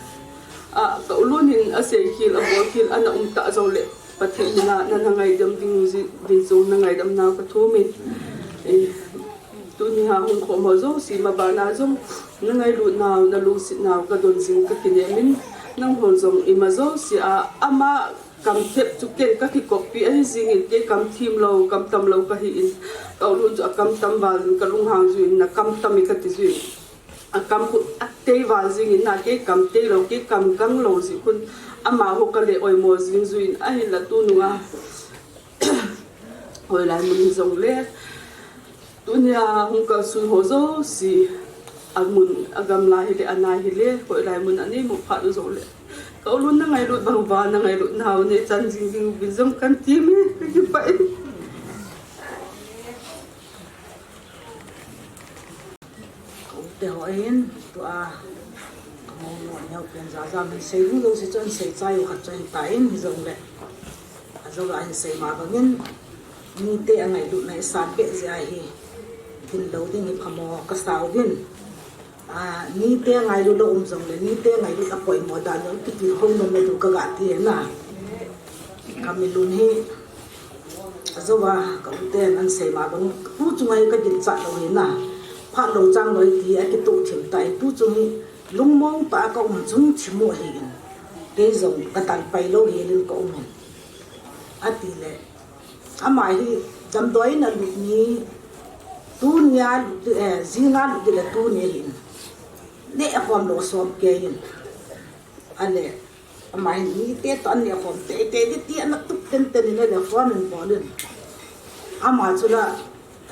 kaulun in aseikhel, abolkhel ana umtah jongle, Pathen mina nangaidam ding, ding jong nangaidam nau kathumin. Eh, tunia hung khom ho jouse mabana jong nangailut nau, nalungset nau kadon jing kakinem in, nanghon jong ima jouse a ama kamthep chu ken kakikoppi ahi jingin, kei kamthim lou, kamtam lou kahin, kaulun chu akamtam val in kalunghang juin, nakamtam e kati juin, akam khu atei val jingin, na kei kamtei lou, kei kamgang lou jeh khun, amaho kale oimo jing juin, ahinla tununga hoilai mun hijongle, tunia hung kalsung ho jouse, amun, agamla hile, ana hile, hoilai mun aneimu phat u jongle, kaulun nangailut bang uva nangailut nau neichan jing ding uvin jong kantim e, kakipah e. Kaute ho ahin, tua kamu neo pen jaja min sei ding jouse chu ahin seichai u khat chu ahitan, hijongle, ajou a ahin sei ma bangin, mite angailutna isan peh jeh ahi, hinlou ding hi phamo kasauvin. A, mite ngailut lou um jongle, mite ngailut apoimo dan jong kitilkhou nomna diu kagati e na. Ka milun hi, ajoa ka u ten an sei ma bang, tu chunga hi ka ginchat lou hi na. Phat lou chang lou hi ti a kituh thim ta hi, tu chung hi lungmong tah a ka um chung thim u ahi in. Kei jong ka tan pai lou hi lin ka um in. Ati le, ama hi damdoi in a lut ni, tuni a lut, eh, jing a lut le tuni ahi in. Neh khom lou som kei in. Ale, ama hin mite toh an neh khom teitei ding ti ana tup tenten in ale phone in bol in. Ama chu la,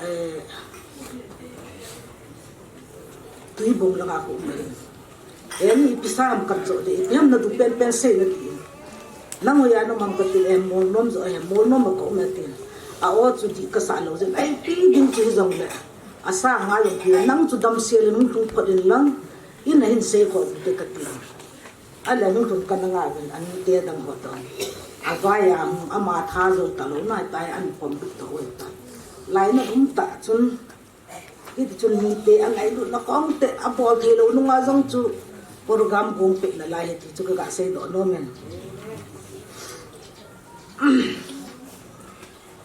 eh, Tuibong langa ka um in. Eni ipi sa ham kan cho de, ipi ham na duh penpen sei na ti in. Nang hoiya na um am ka ti le, eh, Molnom jo, eh, Molnom a ka um e tin. A o chu dih ka sa lou jin. Ai, ipi ding chu hi jong le. Asa nga jong ti, nang chu damsel in hung tung phot in lang. In a hin sei khom te ka ti in. Ale hung lhun ka na nga uvin, anite dang ho toh. Avai a hung ama tha jou talou na tai an pom bit toh oi ta. Lainat um tah chun, hiti chun mite angailutna kong te abol thei lou nunga jong chu program gong peh nalai ahi ti chu ka ga seidoh nom in.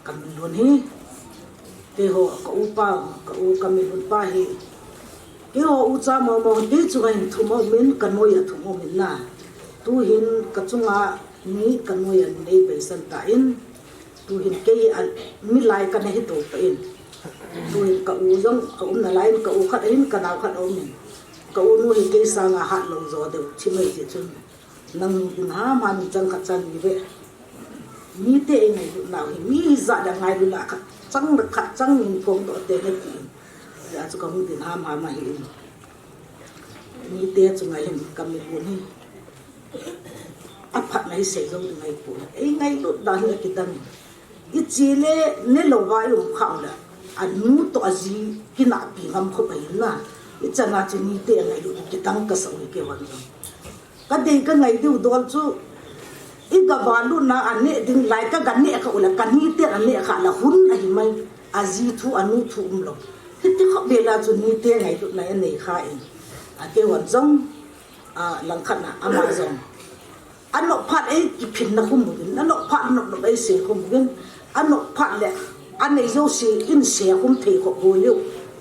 Ka milun hi, keiho ka upa, ka u, ka milun pa hi. Keiho ucha momo hi kei chunga hin thum aum in, ka noiya thum aum in na. Tu hin ka chunga ni ka noiya nei beisan ta in. Tu hin kei a milai ka na hi tou ta in. Tu hin ka u jong a um nalai in, ka u khat ahin, ka nao khat aum in. Ka u nu hi kei sanga hat lou jo deu, thim ahi jeh chun. Nang hung din ham ham in chang khat chang ni ve. Mite i ngailutnau hi, mi hijat a ngailut la khat chang le khat chang in phongdoh te nati in. Hijeh chun ka hung din ham ham ahi in. Mite chunga hin ka milun hi. Aphatna hi sei jou ding ahi poi. Ei ngailut dan hi akidang in. I che le ne lou va i um khah u le, anu toh aji kinahpi ngam khop ahi na. Hichan a chu mite angailut kidang kasa u hi keiho jong. Ka dei ka ngai diu dol chu, i ga valut na a neh ding lai ka ga neh kha u le, ka nite a neh kha la hun ahi mai. Aji thu anu thu um lou. Hiti khop beh la chu nite ngailutna anei kha in. A keiho jong, a langkhat na ama jong. Anop phat ei kiphinna khum uvin, anop phat nop nop ei sei khum uvin, anop phat le anei jouse in sei khum thei khop bou leu.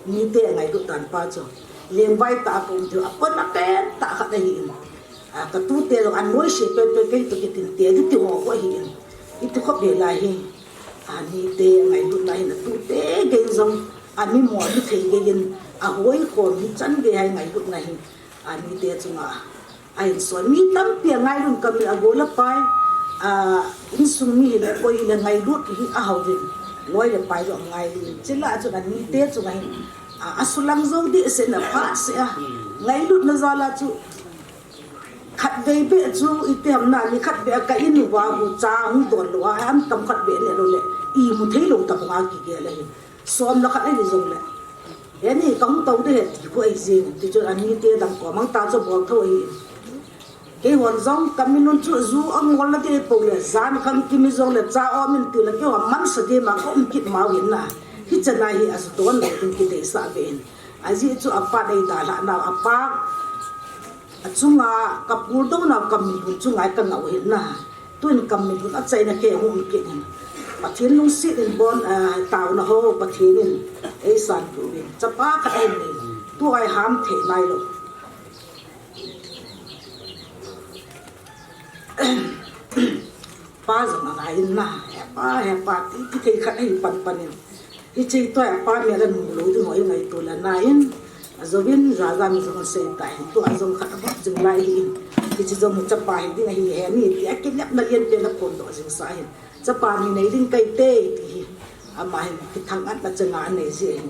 Mite angailut dan pa chu. Lengvai tah a ka um diu, apon apen tah khat ahi in. A, ka tute jong anoi sei penpen kei toh kitin te ding ti ho ho ahi in. Hiti khop beh la hi. A, mite angailutna hin atute gei jong ami mo mi thei gei in. Ahoi khom hichan gei a ngailutna hi. A, mite chunga. A, insung mi tampi angailut ka mi a gol a pai. A, insung mi hi le koi hi le ngailut hi ahao vin. Loi le pai jong ngailut. Chule a chun a mite chunga hin. A, asulang jou ding seh na phat seh a. Ngailutna jal a chu. Khatvei beh chu iti ham na ni khatvei a ka in uva hu cha hung don lou a, an tam khatvei ne lou le. Imu thei lou ta banga kigel ahi. Som le khat ahi jong le. Eni ka hung tou ding ahi ti khu ahi jing. Ti chu anite dang kom ang ta chu bol tho ahi. Keiho jong ka milun chu ju angol na ding ahi pou le. Jan khang kimi jong le cha om in ti le keiho mansa ding ma ka um kit ma u hin na. Hichan a hi aju don le tin kideisah ve in. Ajeh chu apa dei dalhah nau apa. Achunga ka puldou nau ka milun chunga ka ngah u hin na. Tun ka milun achaina kei hung kit hin. Pathen lungset in bon, ah, taona ho Pathen in eisan uvin. Chapa khat ahin nei. Tua i ham thei nai lou. Pa jong angai in na. He pa, he pa, ti, ti thei khat ahi pan pan in. Hiche tua apa mel a nu lou ding ho i ngaito le na in. Ajouvin, jaja mi jong sei ta hin. Tua jong khat abol jing lai hi in. Hiche jong chapa hi ding ahi he ni. Ti a kinepna lian pen a phondoh jing sa hin. Chapa ni nei ding kai te ti hi. Ama hin kithang-atna chang a anei ji hin.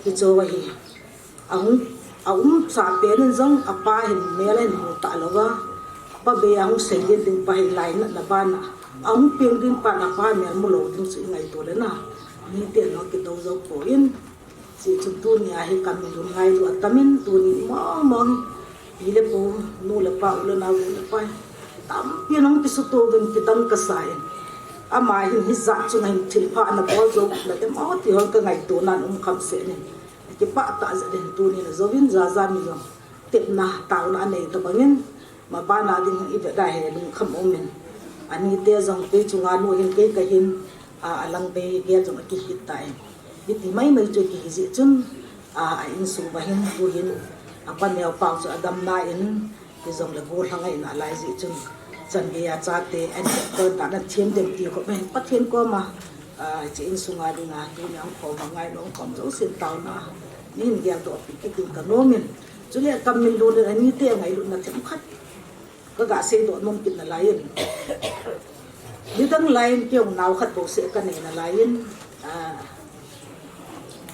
Hiche ahi. Ahung, a umsa pen in jong apa hin mel a hin mu ta lou va. Pa bei ahung sei ding ding pa hi lainatna ban a. Ahung peng ding pa na pa mel mu lou ding chu i ngaito le na. Mite nung kidou jou poi. Hiche chun tuni a hi ka milun ngailut atam in tuni mong mong. Pi le pu, nu le pa, u le nao, u le pai. Tampi nung kisuto uvin kidang kasa in. Ama hin hijat chunga hin thilpha ana bol jou le te mo ti hon ka ngaito nan um kham seh in. Kipah tah jeh in tunin ajouvin jaja mi jong tepna taona anei ta bangin, maban a ding i vet a hi lungkham um in. Anite jong kei chunga nu hin kei kahin, a, alang bei gel jong akihit tan. Hiti maimai chu kihi jeh chun, a, a insung uva hin tuhin, apa neo pang chu adamna in, hijongle gollhang a in alai jeh chun, chan geiya chate, an ko dan a thiem dem ti khop e, Pathen koma, a, hiche insunga dinga, tuni a um khom a ngailu um khom jousen taona, neihin geldoh pi kit ding kanom in. Chule Kamminlun in anite ngailutna themkhat kaga seidoh nom kit nalai in. Nidang lai in kei jong nao khat bou seh kanei nalai in, a,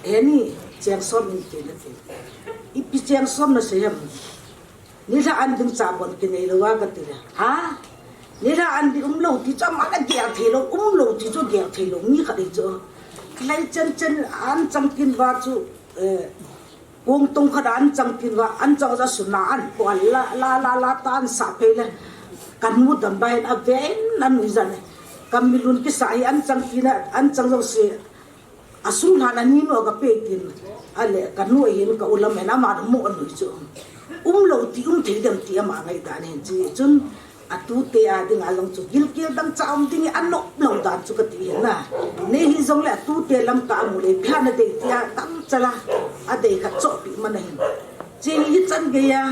heni cheng som in kei nati. Ipi cheng som nasei ham? Nilhah an ding chabon kinei lou a kati le. Ha? Nilhah an ding umlou ti chu aman agel thei lou, umlou ti chu gel thei lou, mi khat hi chu. Kilai chen chen an chang kin uva chu, eh, kong tong khat a an chang kin uva, an chang ja suna an pol la, la, la, la ta an sah phei le. Kanu dam ba hin aven anui jan e. Kamminlun kisa hi an chang kin a, an chang jouse asung lhan a ni nu aga pe tin. Ale kanu hin ka u lam in ama mo anui chu. Umlou ti um thei dem ti ama ngai dan hin chi chun. Atute a dinga jong chu gilkel dangchah um ding hi anop lou dan chu kati hin na. Nei hijongle atute lam ka amu le pia na dei tia dangchal a adei khat chohpeh man ahin. Hiche hi chan geiya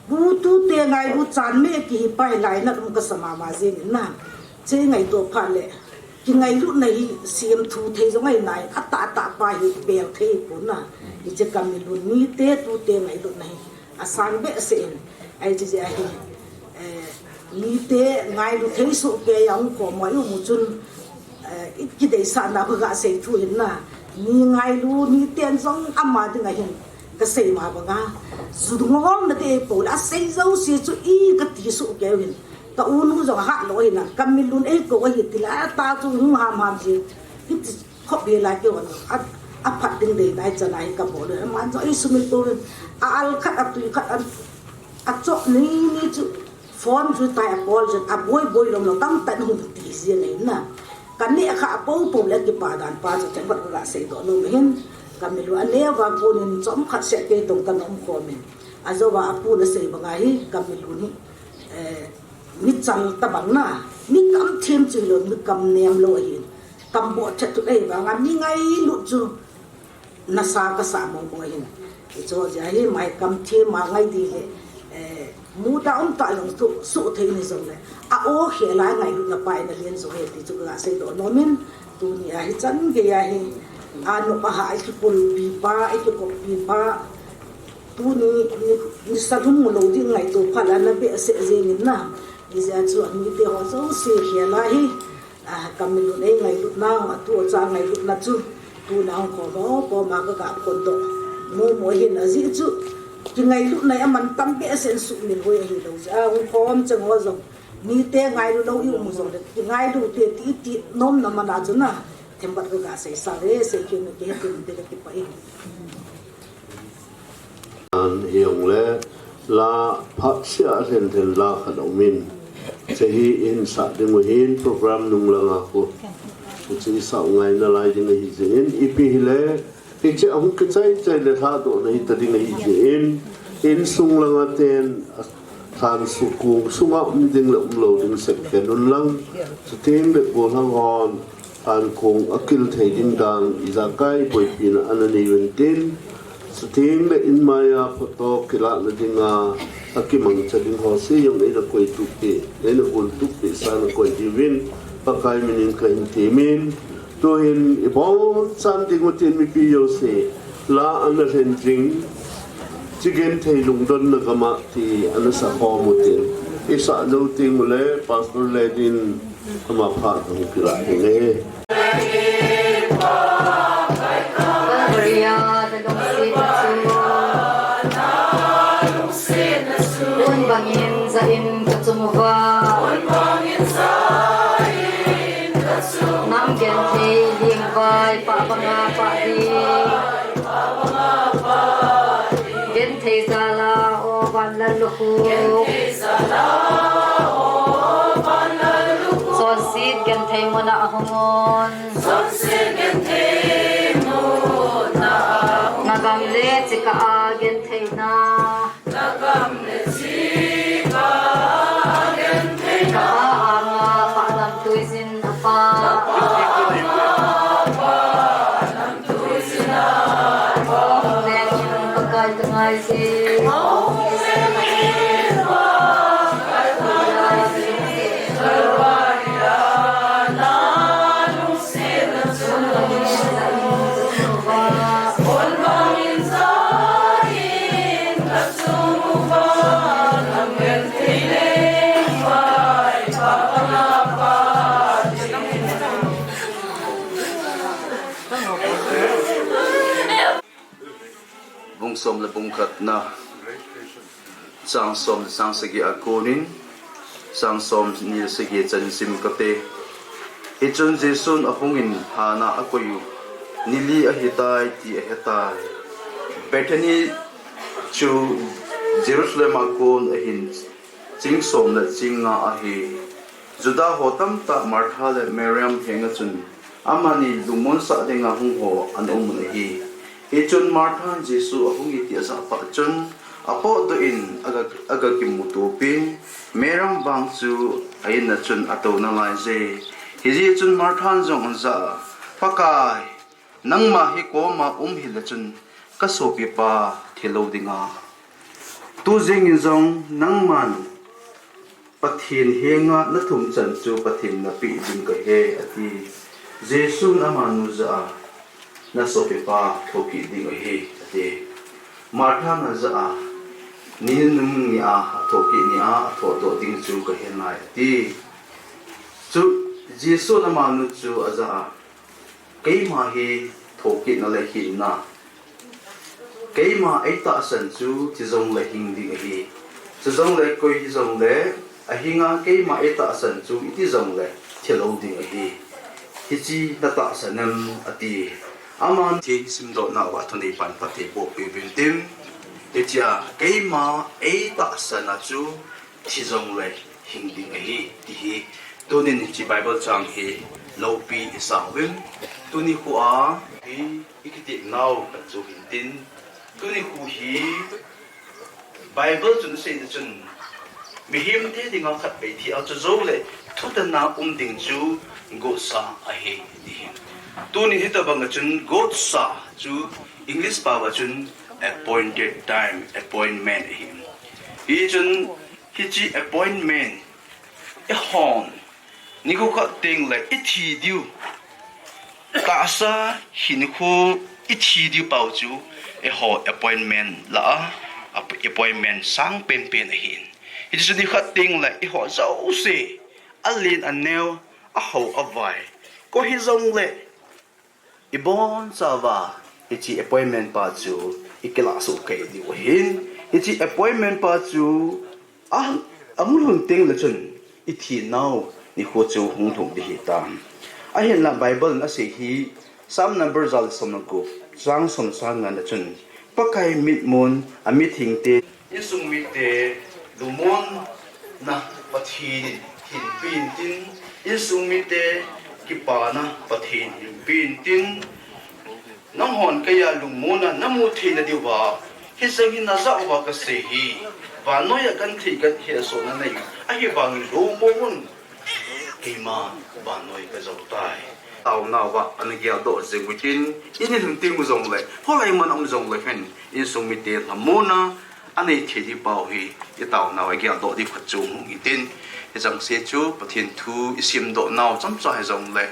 bu tute ngailu chan me kihi pa hi lainat um kasa mama jeng in na. Hiche ngaito phat le kingailutna hi semthu thei jong ahi nai, atah atah pa hi bel thei pon na. Hiche Kamminlun nite tute ngailutna hi asang behseh in, ahi jeh a hi, eh, mite ngailu thei soh keiya hung khom a i um u chun, eh, i kideisahna kaga sei thu hin na, mi ngailu, miten jong ama dinga hin kasei ma banga, ju ngolna te pou le asei jouse chu i kati soh kei u hin, ka u nu jong ahat lou ahi na, Kamminlun eikou ahi tile, ata chu hung ham ham ji, hiti khop hi la kei u a, aphat ding dei nai chan a hi kabol u, aman jong eisumil pou le, a al khat, atui khat, a, achoh ni ni chu, phone chu tai apol chu, aboi boi lom lom tamtah in hung ti jeng ahi na. Kaneh kha apou pou le kipa dan pa chu themkhat kaga seidoh nom ahin, Kamminlun aneo va konin chomkhat seh kei tong kana um khom in. Ajouva apun asei banga hi, Kamminlun hi, eh, mi chal tabang na, mi kamthem chu hilou, mi kamnem lou ahin. Kam boh thet thut ahi vanga, mi ngailut chu nasa kasa mong mong ahin. Hiche jeh a hi, mai kamthem a ngai ding le, eh, muda um tah jong chu suh thei ni jongle, a o khel a ngailutna pa in alen jo ahi ti chu kaga seidoh nom in, tuni a hi chan geiya hi, anop a ha, i kikolpi pa, i kikoppi pa, tuni, ni, nisa lhum mu lou ding ngaito phat le ana behseh jeng in na. Hijeh a chu amite ho jouse khel a hi, a, Kamminlun ei ngailutna, atu acha ngailutna chu, tuna hung khom a, khom a kaga potdoh momo ahin, ajeh chu kingailutna hi aman tam behseh in sumil hoi ahilou jeh a, hung khom cheng ho jong, mite ngailu lou i um u jongle, kingailu te ti, ti nomna man a chu na, themkhat kaga seisa ve, seikhen u kei tin te kakipah e. An hijongle, la phat sia lhen lhen la khat aumin. Hiche hi ihin sah ding u hin program nung langa khu. Hiche isah u ngai nalai ding ahi jeh in, ipi hile, hiche ahung kichai chai le lhadohna hita ding ahi jeh in, insung langa ten, lhan sukung sunga um ding le um lou ding sep khen un lang. Chuteng le gollhang hon, lhan kong akil thei ding dan, ijakai boipina ana nei uvin tin. Chuteng le inmaiya photo kilahna dinga, akimangcha ding ho se jong eina koi tup peh, eina gon tup peh sa na koi diuvin, Pakai minin kahin temin. Tuhin ibon chan ding u tin mipi jouse, la ana lhen jing, chi genthei lungdonna gam a ti ana sa khom u tin. Isah jou teng ule, Pastor Ledin, ama phat hung kilah ding e. Calvary a na lungsetna chu, un bangin jah in ka chung uva. Nam genthei lingvai pah banga pah ding. Genthei jala o van lallukhuh. Chonset genthei muna ahung un. Na gam le chihkah a gentheina. Na gam le chihkah a gentheina. Ka anga Bung som le bung khatna, chang som le chang sagi a konin, chang som ni le sagi chan sim kate. Hichun Jesun ahungin lhana akoi u, ni li ahitai ti ahetai. Bethany chu Jerusalem a kon ahin, ching som le ching nga ahi. Juda ho tamtah Martha le Mariam henga chun amani lungmonsah dinga hung ho ana umun ahi. Hichun Marthan Jesu ahung e ti ajah phat chun, apotdoh in aga, aga kimuto pin, Mariam vang chu a-in a chun atou nalai je. Hijeh chun Marthan jong ajah a, Pakai, nangma hi koma um hile chun kasopipa thi lou dinga, tujing in jong nangman Pathen henga nathum chan chu Pathen napeh ding kahi, ati. Jesun amanu jah a, Nasopipa thokit ding ahi, ati. Marthan ajah a, Ni nunung nia athokit nia athodoh ding chu kahe nai, ati. Chu Jesun amanu chu ajah a, Keima hi thokitna le hinna, keima eitahsan chu thi jongle hing ding ahi. Chujongle koi hijongle ahinga keima eitahsan chu iti jongle thi lou ding ahi. Hiche natahsan em? ati. Aman theng simdoh nauva thuneipan phatthei boh peuvin tin, hichea keima eitahsan a chu thi jongle hing ding ahi, ti hi. Tunin hiche Bible chang hi loupi isauvin, tuni khoa hi ikitepnau khat chu hintin, tuni kho hi Bible chun aseina chun mihemte dinga khatvei thi a, chujoule thudana um ding chu gotsa ahi, ti hi. Tunin hitobanga chun gotsa chu English paova chun appointed time, appointment ahi. Hichun hiche appointment, eihon nikho khat tengle ithi diu, tahsa hinkho ithi diu pao chu eiho appointment lah a, appointment sang penpen ahin. Hiche chu nikhat tengle eiho jouse, alen aneo, ahao avai, koi hijongle ibonchauva hiche appointment pa chu ikilah soh kei diu ahin. Hiche appointment pa chu a, ahung lhun tengle chun ithinau nikho chu hung lhung ding ahitan. Ahinla Bible in asei hi, Psalm number ja le som le gup, chang som le sagi na chun, Pakai mitmun amithengte, insung mite lungmonna Pathen in hinpen tin, insung mite kipana Pathen hinpen tin, nanghon keija lungmonna namu theina diuva hiche hi najah uva kasei hi, vannoiya genthei genthesohna nei, ahivangin lungmon un, keiman vannoi kajou tai. Taonauva ana geldoh jeng utin, ini lhun teng u jongle, kholai man um jongle hen, insung mite lhamonna anei thei ding pao hi, itaonauva geldoh ding khat chu hung hitin, hichengse chu Pathen thu isimdoh nau chomcha hijongle,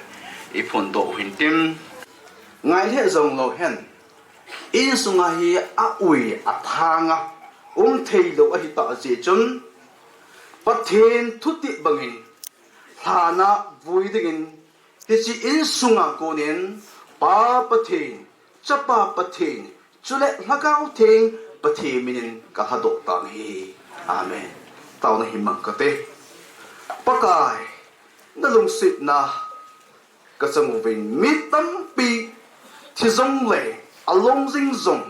iphondoh u hintin, ngai lheh jonglou hen, insunga hi aui athanga um theilou ahitah jeh chun, Pathen thutep bangin lhana vui dingin, hiche insunga konin Pa Pathen, Chapa Pathen, chule Lhagao Theng Pathen minin kalhadoh tan ahi. Amen. Taona hin mang kate. Pakai, nalungsetna kachang uvin, mi tampi thi jongle, alongjing jong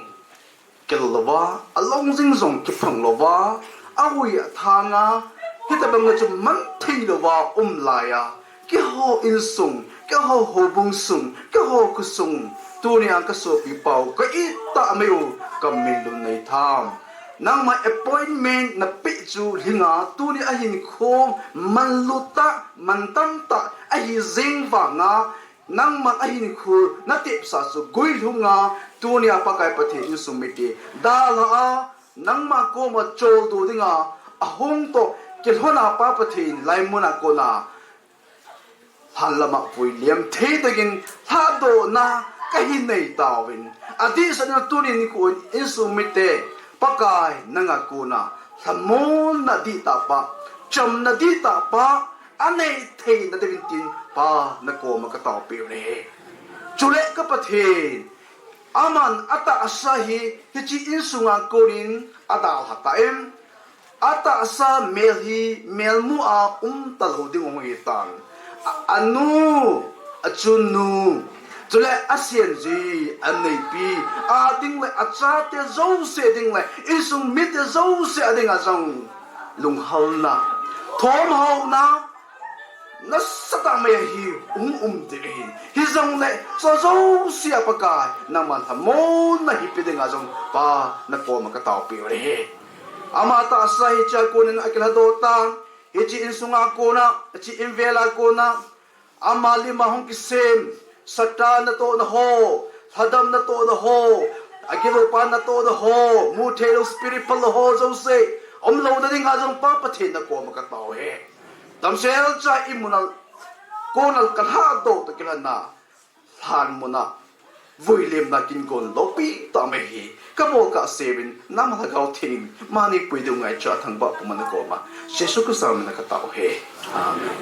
kil louva, alongjing jong kiphang louva, aui athanga, hitobanga chu man thei louva um laiya, keiho insung, keiho houbung sung, keiho khosung, tunia kasopi pau, ka-it tah mai u, kamin lungneitham. Nangma appointment napeh chu lhinga, tuni ahinkho manlutah, mantamtah ahi jeng vanga, nangman ahinkho natepsa chu guilhunga, Tunia Pakai Pathen insung mite dalha a, nangma koma choldo dinga ahung toh kilhona Pa Pathen, hilai muna kona lhan lama vuilem thei dingin lhadohna kahin nei tauvin, adehsetna tunin nikho in insung mite Pakai nanga kona lhamonna dihtah pa, chamna dihtah pa anei theina diuvin tin Pa nakoma kataopeh uve. Chule ka Pathen, aman atahsa hi hiche insunga konin adalha tan, atahsa mel hi melmu a umtalou ding ahung hitan. A, anu, achunnu, chule asenji, aneipi a ding le achate jouse ding le insung mite jouse a dinga jong lunghalna, thomhouna nasatah mai ahi, um um ding ahi. Hijongle, chu jouse a Pakai, nangman lhamonna hipe dinga jong Pa nakoma kataopeh uve. Ama tahsa hichea konin akilhadoh tan, hiche insunga kona, hiche invela kona, ama lima hung kisem Satan natohna ho, lhadam natohna ho, agilopa natohna ho, mutheilou spirit phalou ho jouse, umlouna dinga jong Pa Pathen nakoma katao uve. Damsel cha imuna kona kalhadoh toh kilhonna, lhan muna vuilemna kin gon loupi tah mai hi. Kabol kahseuvin, Nangma Lhagao Theng in mani pui diu ngaicha thangvah puma nakoma Jesu Christa mina katao uve. Amen.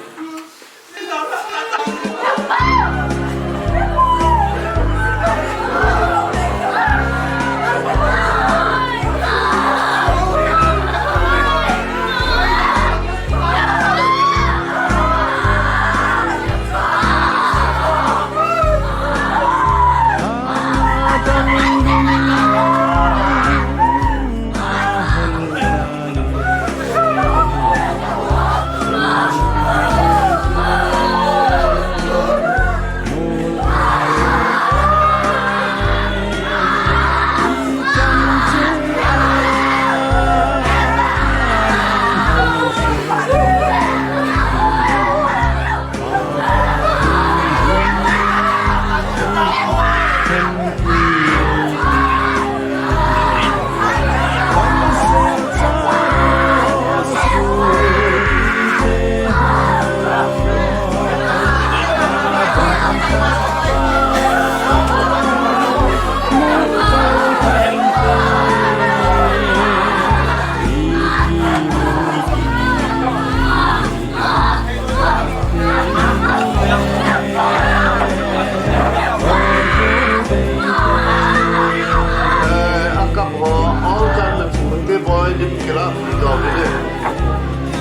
Eh, akap ho, all time na chunte boy, lim kila, dog, eh.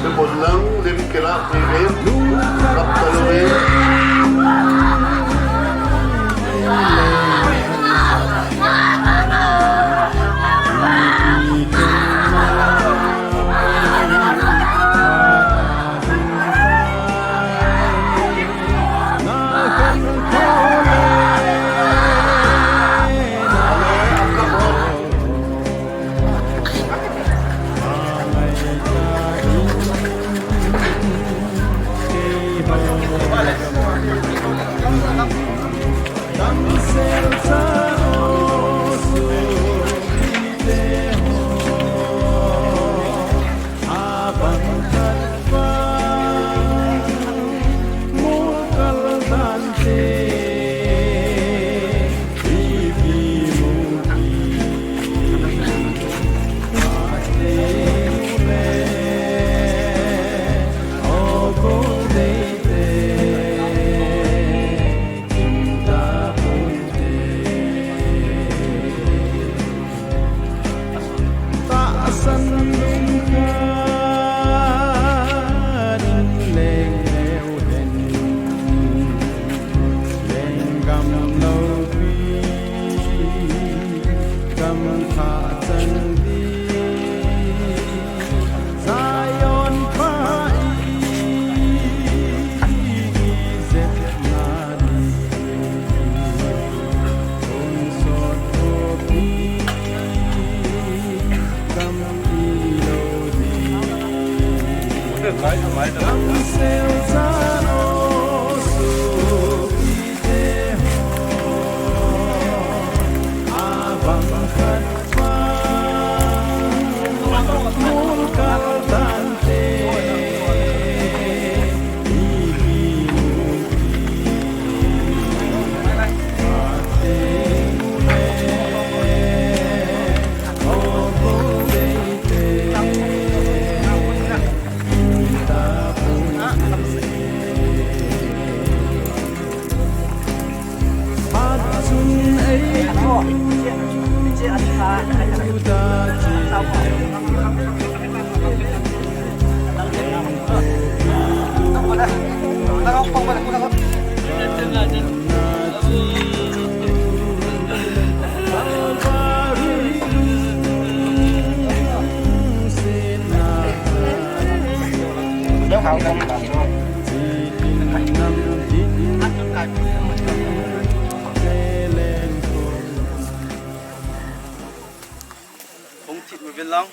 Te bon lang, lim kila, lim, kap talu, eh. Hung thip uvin lang.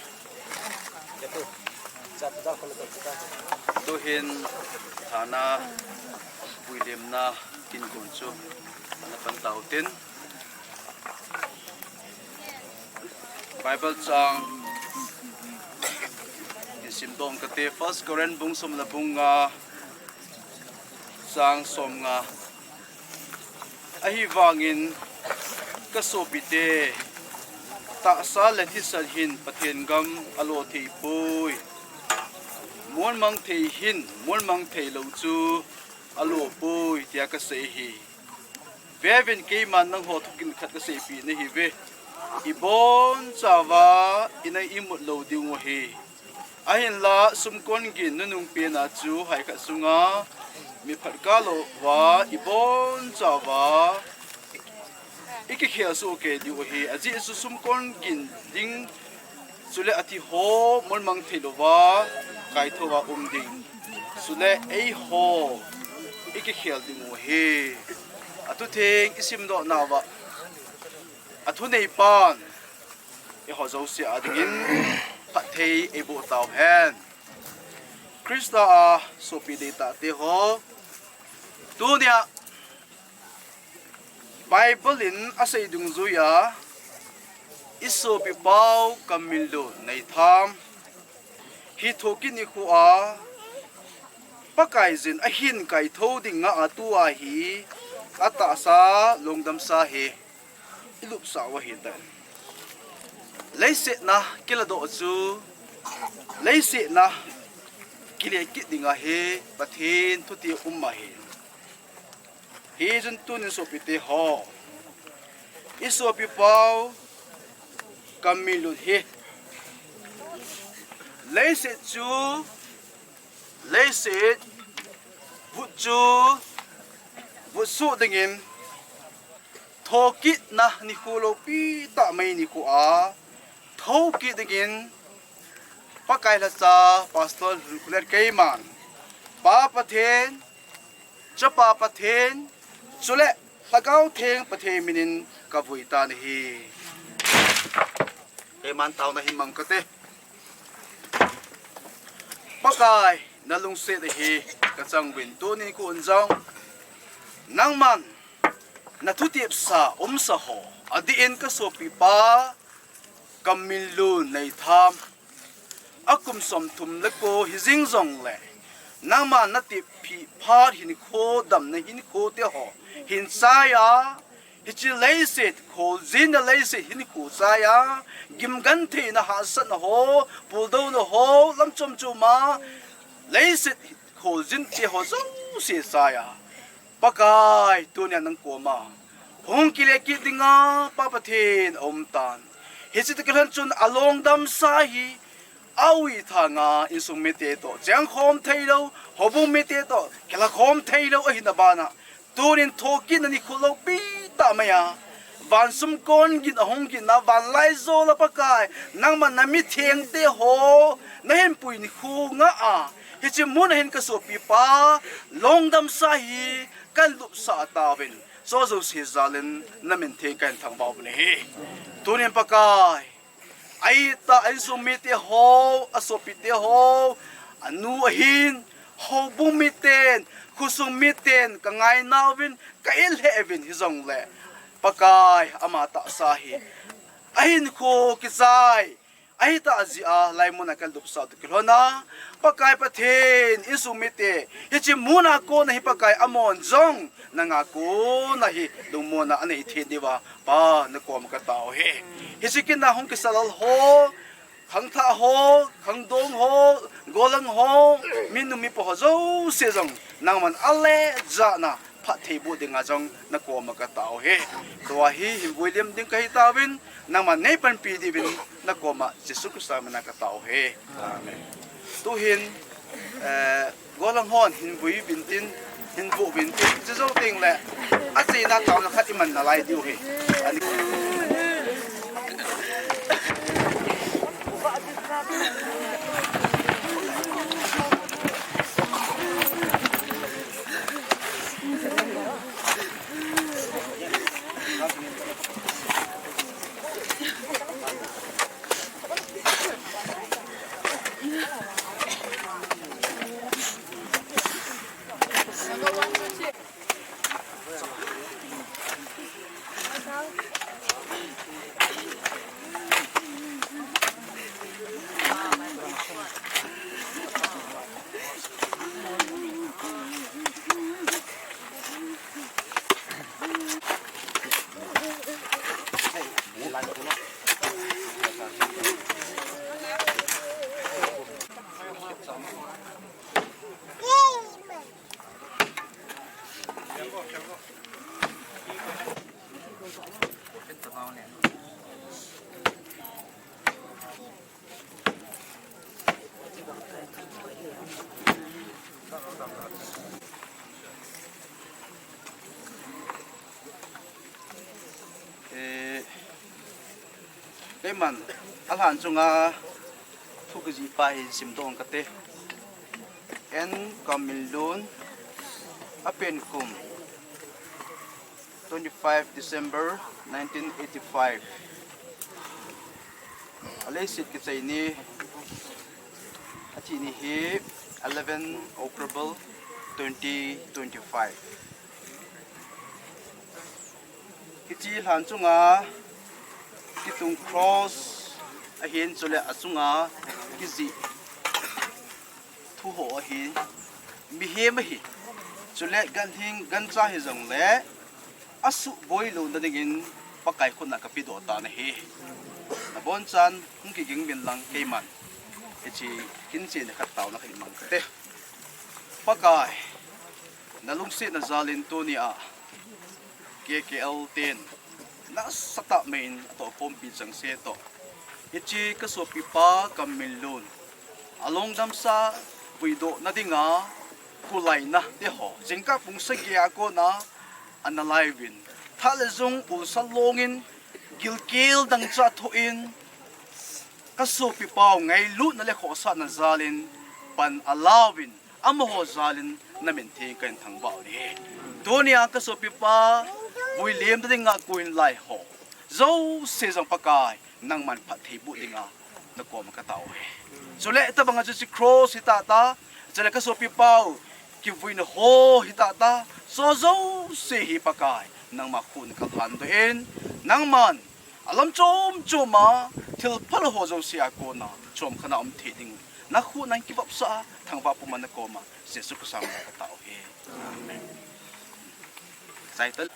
Tuhin thana puilemna tin kon chu ana pan tau tin. Bible chang in simdoh kate, First Corinth bung som le bung nga, chang som nga. Ahivangin ka sopite, tahsa le thisan hin Pathen gam alo thei poi. Muanmang thei hin muanmang thei lou chu alo poi, tia ka sei hi. Veuvin, keiman nangho thugin khat ka seipeh nahi uve. Ibon chauva ina imut lou diu ahi. Ahinla sumkon gin nunung pena chu hai khat sunga mi phat kah louva ibon chauva ikikhel soh kei diu ahi. Ajeh chu sumkon gin ding, chule athi ho muanmang thei louva kaithouva um ding, chule eiho ikikhel ding u ahi. Athutheng isimdoh nauva, athuneipan eiho jouse a dingin phatthei eiboh tauhen. Christa a sopi deitahte ho, tunia Bible in asei dungjuiya, isopipau Kamminlun Neitham hi thokit nikho a Pakaiyin ahin kaithou ding nga a tua hi atahsa lungdamsa hi ilupsah u ahitan. Leiset na kiladoh chu, leiset na kile kit ding ahi, Pathen thutep um ahi. Hichun tunin sopite ho, isopipau Kamminlun hi leiset chu, leiset vut chu vutsuh dingin, thokitna nikho loupi tah mai nikho a thokit dingin, Pakai lhacha Pastor Lhunkhunlet keiman, Pa Pathen, Chapa Pathen, chule Lhagao Theng Pathen minin kavui tan ahi. Keiman taona hin mang kate. Pakai, nalungset ahi kachang uvin, tuni nikho jong nangman nathutepsa umsa ho, adeh in kasopipa Kamminlun Neitham, akum somthum le ko hijing jongle, nangman nateppi phat hinkho damna hinkho teho hin chaiya, hiche leiset kholjinna leiset hinkho chaiya, gimgentheina hahsatna ho, puldouna ho, lam chom choma leiset kholjin teho jouse chaiya, Pakai, tunia nang koma hung kile kit dinga Pa Pathen aumtan. Hiche tokilhon chun alungdamsa hi, auithanga insung mite toh chengkhom theilou, houbung mite toh kilhakhom theilou ahina bana, tunin thokitna nikho loupi tah maiya, van sumkon gin ahung ginna, van laijol a Pakai, nangman namithengte ho nahinpui nikho nga a, hiche muna hin kasopipa lungdamsa hi kalupsah tauvin, chujouse jalin namin theng kahin thangvah u ahi. Tunin Pakai, ahitah a insung mite ho, asopite ho, anu ahin, houbung miten, khosung miten kangainauvin, ka-it lheh uvin hijongle, Pakai, ama tahsa hi ahinkho kichai ahitah jeh a, laimuna kalupsah tokilhona, Pakai Pathen, insung mite hiche muna kona hi Pakai, amahon jong nanga kona hi lungmonna anei thei diuva, Pa, nakoma katao ahi. Hiche kitna hung kisa lal ho, khangthah ho, khangdong ho, gollhang ho, minu mipa ho jouse jong nangman ale jahna phattheiboh dinga jong nakoma katao e. Tua hi hinvui lem ding kahi tauvin, nangman neipanpi diuvin nakoma Jesu Christa mina katao e. Amen. Tuhin, eh, gollhang hon hinvui uvin tin, hinvui uvin tin, chujou tengle, achaina taona khat iman nalai diu ahi. Ani Eh, keiman, alhan chunga thu kijih pa hi simdoh kate. N. Kamminlun, apen kum twenty-five December nineteen eighty-five. Aleiset kichai ni, athi ni hi eleven October twenty twenty-five. Hiche lhan chunga kitung cross ahin, chule achunga kijih thu ho ahin, mihem ahi, chule ganhing gancha hijongle asuhboi louna dingin Pakai khutna kapedoh tan ahi. Nabonchan hung kiging uvin lang keiman hiche kin chena khat taona kahin mang kate. Pakai, nalungsetna jalin tunia K K L ten nasatah maiin atohkhompi chengse toh, hiche kasopipa Kamminlun alongdamsa puidohna dinga kulaina teho jingkah pung sagi a kona ana laiuvin, thah le jung ulsa longin gilkel dangchah thoh in, kasopipau ngailutna le khohsahna jalin pan alauvin, amaho jalin namin theng kahin thangvah uve. Tunia kasopipa vui lemna dinga kouvin laiho jouse jong Pakai, nangman phattheiboh dinga nakoma katao e. Chule hitobanga hiche cross hitahtah, chule kasopipau kivuina ho hitahtah, chu jouse hi Pakai, nangma khut a kalhandoh in, nangman alam chom choma thil phalou ho jouse a kona chomkhana um thei ding, nakhut a kivopsah a thangvah puma nakoma Jesu Christa mina katao e. Amen. Chaital.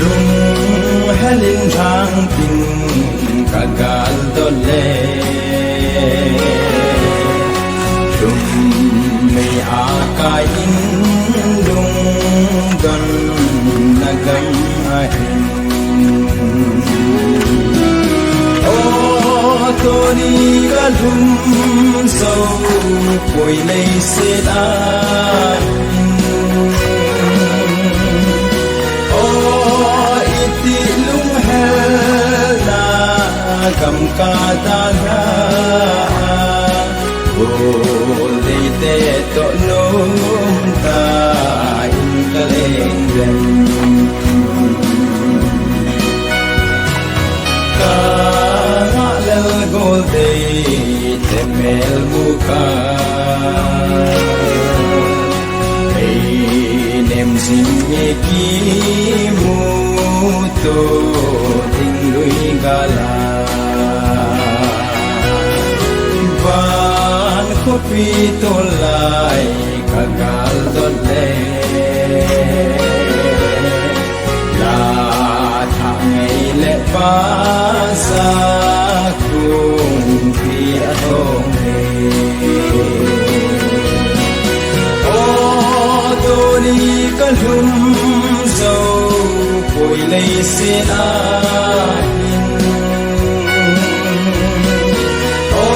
Lunghelin lhangtin kagaldoh le, lhum mei a kaiyin lungdonna gam ahin. O, tuni kalhum jou poi leiset a. O, iti lunghelna gam kadalha, gollhang te toh nomtah in kaleng leng. Kangah lel gollhang te melmu kah, ei nem jing e kimuto ding lui gal a. Van khopi tolai Ka gal dot le la thah ngei le pa sa kung pi a thong le. O tuni ka lhum zo poi lei se a hin. O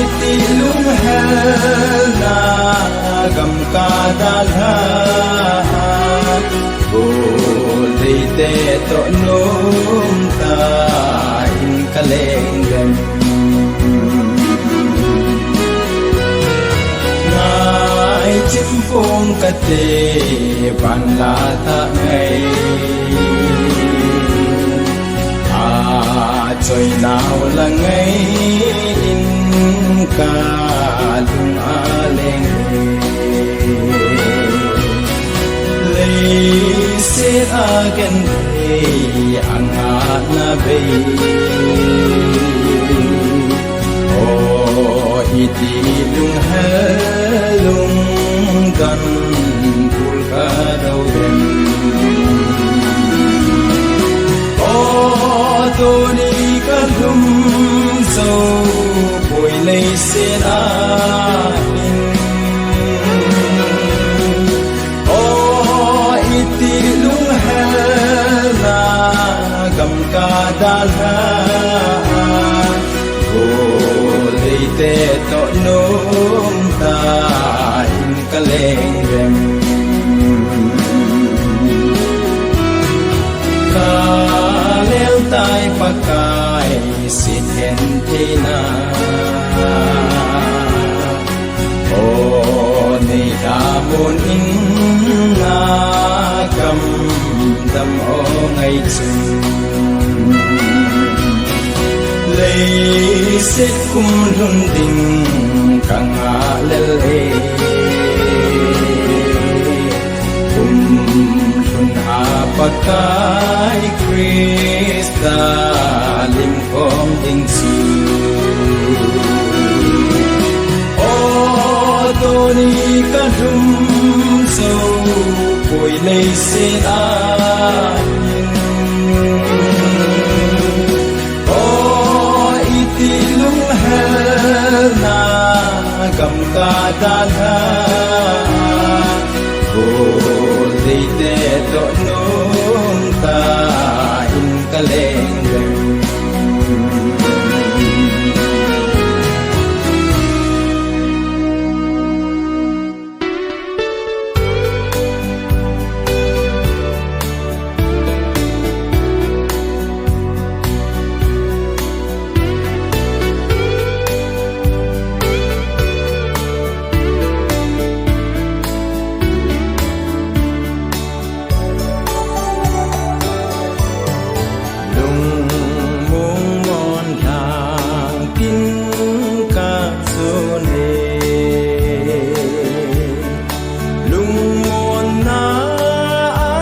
iti lung hel na gam ka dalha. Ko dei te to nung ta in ka leng lem. Ngai chim pung ka te ban la ta ngai. A choi nau la ngai in ka lung a leng. Lei se a gen thei a nga na bei. O iti lung hel lung gan kul ka dau den. O tuni ka lhum zo poi lei se a hin. O iti lung hel na gam ka dalha. Ko dei te to nung ta in ka leng lem. Ka lel tai Pakai sit hen thei na. O nei ta mun in na kam dam o ngai chu. Lei se kum lhun ding ka nga lel e. Kum lhun a Pakai Krista lim khom ding chu. O tuni ka lhum zo poi lei se a hin. O iti lung hel na gam ka dalha. Ko dei te to nung ta in ka leng lem. Lungmong mon lhang tin ka chun e. Lungmon na a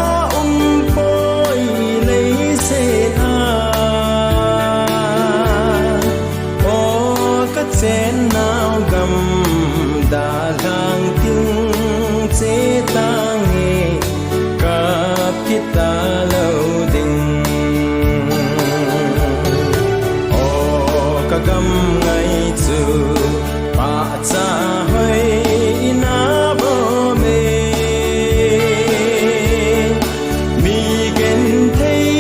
um poi lei se a. O ka chen nau gam dalhang ting che tange. Kap kit ta lou ding. O ka gam ngai chu pahcha hoi in a bom e. Mi genthei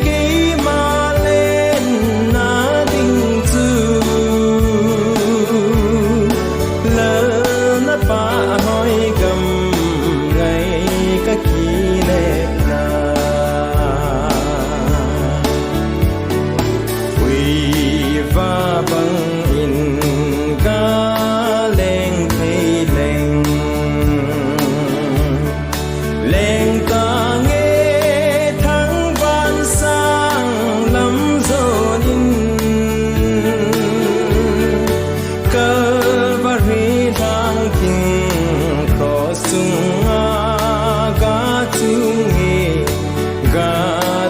keima lenna ding chu. Lal na pahhoi gam ngai ka kile na. Ui va bang in ka leng thei leng. Leng tange thangvah sang lam jon in. Calvary lhang ting cross chunga ga chung e, ga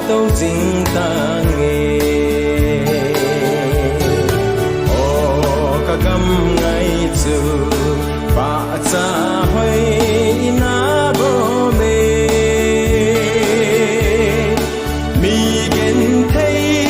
tou jing tange. O ka gam ngai chu pahcha Genthei